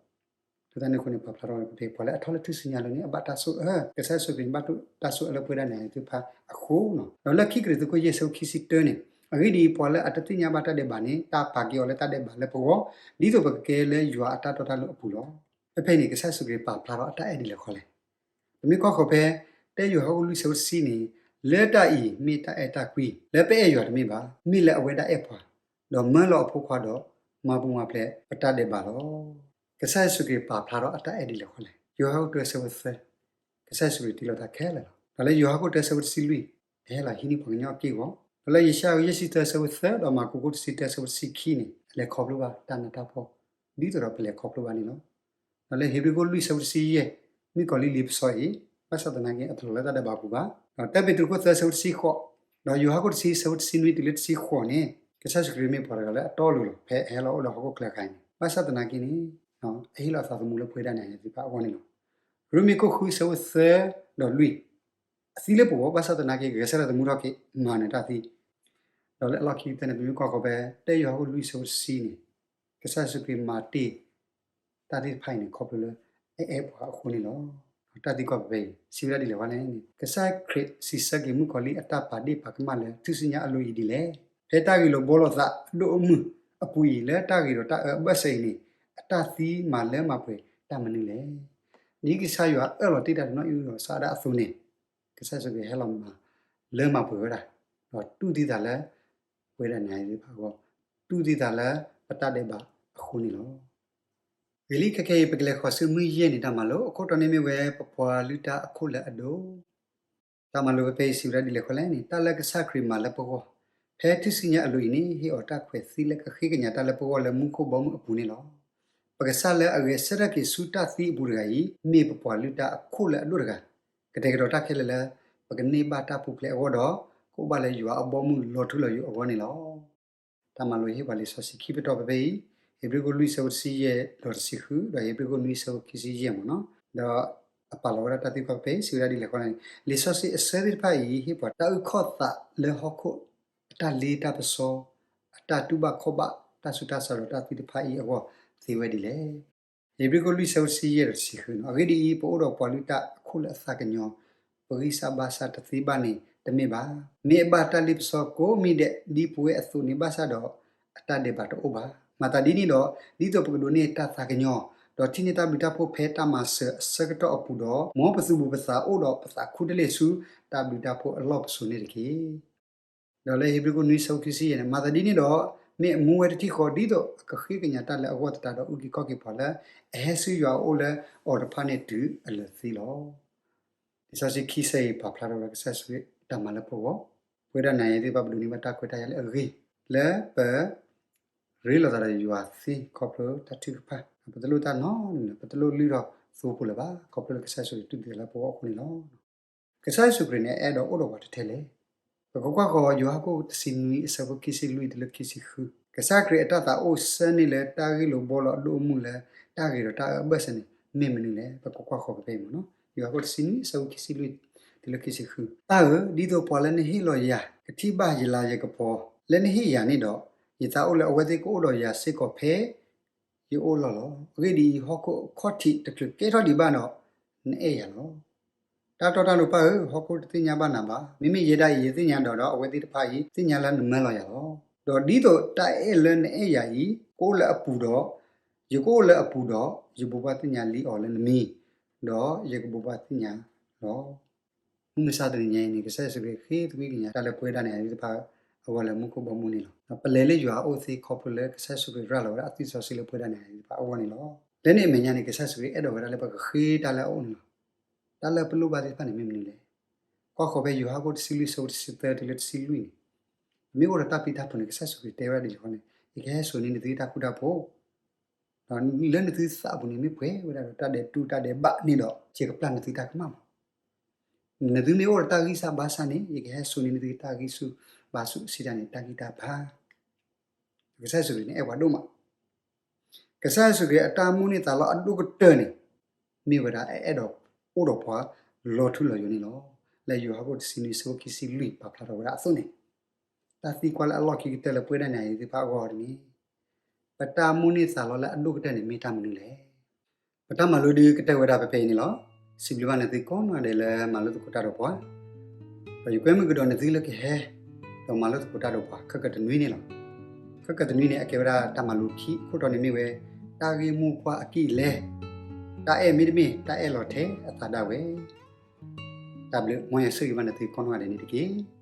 လၢတၢ်န့ၣ်အဃိန့ၣ် ပာ်ဖျါထီၣ်ဝဲဖဲ ပှၤလၢအထီၣ်လၢထူၣ်စုညါအလိၤန့ၣ် အဘၣ်တၢ်ဆိၣ်အၢ, ကစၢ်ယ့ၣ်ၡူးခရံာ်န့ၣ်ဘၣ်တၢ်ဆိၣ်အၢလၢပဝဲဒၣ်နၤယၤသ့ၣ်တဖၣ်အဃိ, ဒီးလၢခံကရံၣ်သူးခိၣ်ယဲၢ်ဆၢဖိခံဆံတၢန့ၣ်, အဂ့ၢ်ဒ်အံၤ, ပှၤလၢအတသ့ၣ်ညါဘၣ်တၢ်ဒဲးဘးန့ၣ် တၢ်ပာ်က့ၤအီၤလၢတၢ်ဒဲးဘးလၢပဂီၢ်, ဒ်သိးပကကဲလၢယွၤအတၢ်တီတၢ်လိၤအပူၤလီၤ. ဖဲဖဲအံၤန့ၣ် ကစၢ်ယ့ၣ်ၡူးခရံာ်ပာ်ဖျါထီၣ်အတၢ်အဲၣ်ဒ်လဲၣ်ဃီလဲၣ်. ပမ့ၢ်ကွၢ်ဃီဖဲ တၢယိၤဟၣ်ခိၣ်လွံၢ်ဆၢဖိတဆံန့ၣ်, လၢတၢ်အံၤမ့ၢ်တၢ်အဲၣ်တၢ်ကွံ, လၢပအဲၣ်ယွၤတမ့ၢ်ဘၣ်, မ့ၢ်လၢအဝဲဒၣ်အဲၣ်ပှၤ, ဒီးမၢလီၤအဖိခွါဒီး မၤပူၤမၤဖျဲးပတၢ်ဒဲးဘးလီၤ. ကစၢ်ယ့ၣ်ၡူးခရံာ်ပာ်ဖျါထီၣ်အတၢ်အဲၣ်ဒ်လဲၣ်ဃီလဲၣ်. ယိၤဟၣ်ခိၣ်တၢဆၢဖိသၢ, ကစၢ်ယ့ၣ်ၡူးခရံာ်တ့လီၤတၢ်ခဲလၢာ်လီၤ. ဒီးလၢယိၤဟၣ်ခိၣ်တၢဆၢဖိတဆံလွံၢ်, အဟဲလီၤဟံးန့ၢ်ပှၤကညီအက့ၢ်အဂီၤ, ဒီးလၢယၡါယၤယဲၢ်ဆံတၢဆၢဖိသၢ ဒီးမၢ်ကူးခိၣ်တဆံတၢဆၢဖိတဆံခံန့ၣ် အလဲၤခီဖျိဘၣ်တၢ်နးတၢ်ဖှီၣ် ဒ်သိးဒီးပလဲၤခီဖျိဘၣ်န့ၣ်လီၤ. ဒီးလၢဧ့ၤဘြံၤခိၣ်လွံၢ်ဆၢဖိတဆံယဲၢ်, မုၣ်ကီၤလံၢ်လံပစီအံၤ, ဘၣ်ဆၣ်သနာ်က့ အတလီၤလၢတၢ်ဒဲးဘးပူၤဘၣ်. ဒီးတၢ်ပ့းတရူးခိၣ်သၢဆၢဖိတဆံဃိး, ဒီးယိၤဟၣ်ခိၣ်တဆံဆၢဖိတဆံနွံတုၤလၢတဆံဃိးန့ၣ်, ကစၢ်ယ့ၣ်ၡူးခရံာ်မ့ၢ်ပှၤတဂၤလၢအတီအလိၤလီၤ ဖဲအဟဲလီၤအိၣ်လၢဟီၣ်ခိၣ်ချၢအခါအံၤန့ၣ်, ဘၣ်ဆၣ်သနာ်က့န့ၣ် အဟ့ၣ်လီၤအသးသမူလၢပဝဲဒၣ်နၤယၤသ့ၣ်တဖၣ်အဂီၢ်န့ၣ်လီၤ. ရိမ့ၤခိၣ်ဃုဆၢဖိသၢဒီးလွံၢ်, အသံလၢပဂီၢ် ဘၣ်ဆၣ်သနာ်က့ ဂဲၤဆၢထၢၣ်သမူထီၣ်က့ၤ မၤနၢၤတၢ်သံ, ဒီးလၢအလီၢ်ခံကတၢၢ်န့ၣ် ပမ့ၢ်ကွၢ်ဃီဖဲ တၢယိၤဟၣ်ခိၣ်လွံၢ်ဆၢဖိတဆံန့ၣ်, ကစၢ်ယ့ၣ်ၡူးခရံာ်မၤတ့ၢ် တၢ်သ့ၣ်တဖၣ်အံၤန့ၣ် ခီဖျိလၢအအဲၣ်ပှၤအဃိန့ၣ်လီၤ. တၢ်သံကွၢ်ဖဲဖဲအံၤ စံးဝဲဒၣ်ဒ်လဲၣ်ဃီလဲၣ်န့ၣ်, ကစၢ်ခရံာ်စံးဆၢက့ၤမုၣ်ကီၤလံၢ်အတၢ်ပာ်ဒ့ၣ်ပာ်ကမၣ်လၢထူၣ်စုညါအလိၤအံၤဒ်လဲၣ်. ဖဲတၢ်ဂ့ၢ်လိာ်ဘှီလိာ်သးအဒိၣ်အမုၢ်အပူၤအံၤ လၢတၢ်ဂ့ၤဒီးတၢ်အၢအဘၢၣ်စၢၤအံၤန့ၣ်, အတၢ်သံမၤလၢမၤပှဲၤတၢ်မနုၤလဲၣ်. ဒ်ကစၢ်ယွၤအၢၣ်လီၤတ့ၢ်တၢ်ဒီးနီၢ်အံၣ်အုဒီးစီၤအၤဒၣ်အသိးန့ၣ်, ကစၢ်ယ့ၣ်ၡူးခရံာ်ဟဲလီၤမၤလၢမၤပှဲၤဝဲဒၣ်, ဒီးတူၢ်သံသးလၢ ပဝဲဒၣ်နၤယၤသ့ၣ်တဖၣ်အဂီၢ်, တူၢ်သံသးလၢပတၢ်ဒဲးဘးအဃိန့ၣ်လီၤ. ဂ့ၤလံခဲကနံၣ်အံၤ ပကလဲၤဃီၤဆူမုၢ်ယဲၢ်နံၤတၢ်မၤလိ, အခိၣ်တီန့ၣ်မ့ၢ်ဝဲ ပပှၤလုၢ်တၢ်အခိၣ်လၢအဒိၣ် တၢ်မၤလိဖဲဖဲအံၤ စံးဝဲဒၣ်ဒ်လဲၣ်ဃီလဲၣ်န့ၣ်, တၢ်လၢကစၢ်ခရံာ်မၤလၢပဂီၢ် ဖဲထူၣ်စုညါအလိၤအံၤန့ၣ် ဟ့ၣ်အီၤတၢ်ခွဲးသံလၢကဃ့ကညးတၢ်လၢပဂီၢ်လၢမူခိၣ်ဘီမုၢ်အပူၤန့ၣ်လီၤ. ပကစၢ်လၢအဂဲၤဆၢထၢၣ်က့ၤဆူတၢ်သံအပူၤတဂၤအံၤ မ့ၢ်ပပှၤလုၢ်တၢ်အခိၣ်လၢအဒိၣ်တဂၤ, ကတဲာ်ကတီၤတၢ်ခဲလၢာ်လၢ ပကန့ၢ်ဘၣ်တၢ်ပူၤဖျဲးအဂီၢ်ဒီး ကအိၣ်ဘၣ်လၢယွၤအဘီအမုၢ်လီၤထူလီၤယိာ်အဂီၢ်န့ၣ်လီၤ. တၢ်မၤလိဟ့ၣ်ပှၤလံာ်စီဆှံခံပတီၢ်ဖဲဖဲအံၤ, ဧ့ၤဘြံၤခိၣ်လွံၢ်ဆၢဖိတဆံယဲၢ်ဒီးတဆံဃု, ဒီးဧ့ၤဘြံၤခိၣ်နွံဆၢဖိခံဆံယဲၢ်မ့ၢ်နီၤ, ဒီးအပာ်လီၤဝဲဒၣ်တၢ်သံကွၢ်ဖဲဖဲအံၤ စံးဝဲဒၣ်ဒ်လဲၣ်ဃီန့ၣ်, လံာ်စီဆှံအဆၢသ့ၣ်တဖၣ်အံၤ ဟ့ၣ်ပှၤတၢ်အုၣ်ခီၣ်သးလၢဟီၣ်ခိၣ်အတၢ်လ့တၢ်ပစီ, အတၢ်တူၢ်ဘၣ်ခီၣ်ဘၣ်တၢ်ဆူးတၢ်ဆါဒီးတၢ်သံတဖၣ်အံၤအဂီၢ်သ့ဝဲဒ်လဲၣ်. ဧ့ၤဘြံၤခိၣ်လွံၢ်ဆၢဖိတဆံယဲၢ်ဒီးတဆံဃုနီၤ, အဂ့ၢ်ဒ်အံၤ, ပအိၣ်ဒီးပှၤလုၢ်တၢ်အခိၣ်လၢအသးကညီၤ, ပဂံၢ်စၢ်ဘါစၢ်တသ့ဘၣ်န့ၣ်တမ့ၢ်ဘၣ်. မ့ၢ်အဘၣ်တၢ်လ့ပစီကိးမံၤဒဲးဒ်ပဝဲအသိးန့ၣ်ဘၣ်ဆၣ်ဒီး အတၢ်ဒဲးဘးတအိၣ်ဘၣ်. မၤသးဒ်န့ၣ်ဒီး, ဒ်သိးပကဒိးန့ၢ်တၢ်သးကညီၤ, ဒီးထံၣ်န့ၢ်တၢ်ဘျုးတၢ်ဖှိၣ်ဖဲတၢ်မၤစၢၤအဆၢကတီၢ်အပူၤဒီး, မ်ပသူၣ်ပူၤပသးအိၣ်ဒီးပသးခူတလ့ၢ်ဆူ တၢ်ဘျုးတၢ်ဖှိၣ်အလီၢ်ပစိာ်န့ၣ်တက့ၢ်. ဒီးလၢဧ့ၤဘြံၤခိၣ်နွံဆၢဖိခံဆံယဲၢ်န့ၣ်, မၤသးဒ်န့ၣ်ဒီး, မ့ၢ်အမူဝဲတထံၣ်ဃီ ဒ်သိးအကဃ့ကညးတၢ်လၢအဂီၢ်သတးဒီး အုၣ်က့ၤခီၣ်က့ၤပှၤလၢအဟဲဆူယွၤအအိၣ်လၢအီၤတဖၣ်န့ၣ်တုၤအလၢာ်သ့လီၤ. လံာ်စီဆှံခံဆၢအံၤ ပာ်ဖျါထီၣ်ဝဲဒၣ်ကစၢ်ယ့ၣ်ၡူးခရံာ်တၢ်မၤလၢပဂီၢ်, ပဝဲဒၣ်နၤယၤသ့ၣ်တဖၣ် ပဒိးန့ၢ်ဘၣ်တၢ်ခွဲးတၢ်ယာ်လၢအဂ့ၤ, လၢပ ရ့လိာ်သးဒီးယွၤသ့ခီဖျိတၢ်ထုကဖၣ်, ပတလိၣ်တၢ်နီတမံၤ, ပတလိၣ်လုၢ်ထီၣ် ပတသ့ၣ်ညါလၢပကအိၣ်ဒီးတၢ်သံကွၢ်လၢအသိဖိလၢၤဘၣ်, ခီဖျိလၢကစၢ်ယ့ၣ်ၡူးခရံာ်တူၢ်သံသးလၢပဂီၢ်အဃိန့ၣ်လီၤ. ကစၢ်ယ့ၣ်ၡူးခရံာ်န့ၣ် အအဲၣ်ဒိးအိၣ်ဒီးပှၤတထဲလဲၣ်. ပကကွၢ်ဃီၤ ယိၤဟၣ်ခိၣ်တဆံနွံ အဆၢဖိခံဆံလွံၢ်တုၤလၢခံဆံဃု, ကစၢ်ခရံာ်အတၢ်သးအိၣ်ဆၢန့ၢ်လၢတၢ်ဂ့ၢ်လိာ်ဘှီလိာ်အဒိၣ်အမုၢ်လၢတၢ်ဂ့ၤဒီးတၢ်အၢအဘၢၣ်စၢၤန့ၣ် မ့ၢ်မနုၤလဲၣ်. ပကကွၢ်ဃီၤဖဲအံၤမ့ၢ်နီၤ, ယိၤဟၣ်ခိၣ်တဆံနွံ အဆၢဖိခံဆံလွံၢ်တုၤလၢခံဆံဃု, ပၢ်ဧၢ, ဒ်သိးပှၤလၢနဟ့ၣ်လီၤယၤ ကထံၣ်ဘၣ်ယလၤယကပီၤ လၢနဟ့ၣ်ယၤန့ၣ်ဒီး, ယသးအိၣ်လၢအဝဲသ့ၣ်ကအိၣ်ဒီးယၤစ့ၢ်ကီးဖဲ ယအိၣ်လီၢ်လီၤ. အဂ့ၢ်ဒ်အံၤ, ဟီၣ်ခိၣ်အခီၣ်ထံးတချုးကဲထီၣ်ဒံးဘၣ်ဒီး, နအဲၣ်ယၤလီၤ. တၢ်တီတၢ်လိၤပၢ်ဧၢ, ဟီၣ်ခိၣ်တသ့ၣ်ညါဘၣ်နၤဘၣ်. မ့မ့ၢ်ယဲဒၣ်အံၤ ယသ့ၣ်ညါဒီး, ဒီးအဝဲသ့ၣ်တဖၣ်အံၤ သ့ၣ်ညါလၢနမၢလီၤယၤလီၤ. ဒီးဒ်သိးတၢ်အဲၣ်လၢနအဲၣ်ယၤအံၤ ကအိၣ်လၢအပူၤဒီး, ယကအိၣ်လၢအပူၤဒီး, ယဘိးဘၣ်သ့ၣ်ညါလံအီၤလၢနမံၤ, ဒီးယကဘိးဘၣ်သ့ၣ်ညါလီၤ. မုၢ်မဆါတနံၤညါအံၤန့ၣ် ကစၢ်ယ့ၣ်ၡူးခရံာ်ဃ့သကွံၢ်ကညးတၢ်လၢပဝဲဒၣ်နၤယၤသ့ၣ်တဖၣ်အဂီၢ်လၢမူခိၣ်ဘီမုၢ်န့ၣ်လီၤ. ပလဲၤလၢယွၤအအိၣ်သ့ခီဖျိလၢကစၢ်ယ့ၣ်ၡူးခရံာ်ရၤလီၤဝဲဒၣ်အသွံၣ်စီဆှံလၢပဝဲဒၣ်နၤယၤသ့ၣ်တဖၣ်အဂီၢ်န့ၣ်လီၤ. လၢန့ၣ်အမဲာ်ညါန့ၣ် ကစၢ်ယ့ၣ်ၡူးခရံာ်အဲၣ်ဒိးဝဲဒၣ်လၢပကဃ့တၢ်လၢအအိၣ်န့ၣ်လီၤ. တၢ်လၢပလိၣ်ဘၣ်သ့ၣ်တဖၣ်န့ၣ်မ့ၢ်မနုၤလဲၣ်. ကွၢ်ဃီၤဖဲယိၤဟၣ်ခိၣ်တဆံလွံၢ် အဆၢဖိတဆံသၢတုၤလၢတဆံလွံၢ်န့ၣ်, ပမ့ၢ်အိၣ်ဒီးတၢ်ပျံၤတၢ်ဖုးန့ၣ် ကစၢ်ယ့ၣ်ၡူးခရံာ်တဲဝဲဒၣ်ဒ်လဲၣ်ဃီန့ၣ်, ယကဟဲစိာ်န့ၢ်နသုတၢ်ဃူတၢ်ဖိး ဒီးလၢနသုသးပူၤန့ၣ် မ့ၢ်ပှဲၤဝဲဒၣ်ဒီးတၢ်ဒဲးတူၢ်တၢ်ဒဲးဘးန့ၣ်ဒီး ယကပျၢ်နသုတၢ်ကမၣ်မး. နသုမ့ၢ်အိၣ်ဒီးတၢ်ဂံၢ်စၢ်ဘါစၢ်န့ၣ် ယကဟဲစိာ်န့ၢ်နသုတၢ်ဂံၢ်ဆူၣ်ဘါဆူၣ်စံးတၢ်န့ၣ် တၢ်ဂံၢ်တၢ်ဘါ. ကစၢ်ယ့ၣ်ၡူးခရံာ်န့ၣ် အဲၣ်ပှၤဒိၣ်မး. ကစၢ်ယ့ၣ်ၡူးခရံာ်အတၢ်မိၣ်န့ၢ်သးလီအဒိၣ်ကတၢၢ်န့ၣ် မ့ၢ်ဝဲဒၣ်အအဲၣ်ဒိးအိၣ်ဒီးပှၤလီၤထူလီၤယိာ်န့ၣ်လီၤ. လၢယိၤဟၣ်ခိၣ်တဆံနွံ အဆၢဖိခံဆံလွံၢ် ပာ်ဖျါထီၣ်ဝဲဒၣ်အသိးန့ၣ်, တၢ်သံကွၢ်လၢအလီၢ်ခံကတၢၢ်လၢပဝဲဒၣ်နၤယၤသ့ၣ်တဖၣ်အဂီၢ်န့ၣ်, ပတၢ်မိၣ်န့ၢ်သးလီလၢအဒိၣ်ကတၢၢ်န့ၣ် မ့ၢ်တၢ်မနုၤလဲၣ်. ပတၢ်မၤလိဒုးကတၢၢ်ဝဲဒၣ်ဖဲဖဲအံၤန့ၣ်လီၤ. စံးဘျုးဘၣ်နသုကိးနီၢ်ဂၤဒဲးလၢမၤလိသကိးတၢ်ဒီးပှၤ, ဒီးယကွဲမုာ်ကဒီးနသုလၢကဟဲ ဒီးမၤလိသကိးတၢ်ဒီးပှၤ ခဲကတနွံန့ၣ်လီၤ. ခဲကတနွံန့ၣ် အကဲဝဲဒၣ်တၢ်မၤလိခံ အခိၣ်တီန့ၣ်မ့ၢ်ဝဲ တၢ်ဂ့ၢ်မိၢ်ပှၢ်အကံၢ်အလဲ, တၢ်အဲၣ်မ့တမ့ၢ် တၢ်အဲၣ်လီၤထဲအသးဒၣ်ဝဲ. တၢ်ဘျုး မ်ယွၤဆိၣ်ဂ့ၤဘၣ်နသုကိးနီၢ်ဂၤဒဲးန့ၣ်တက့ၢ်.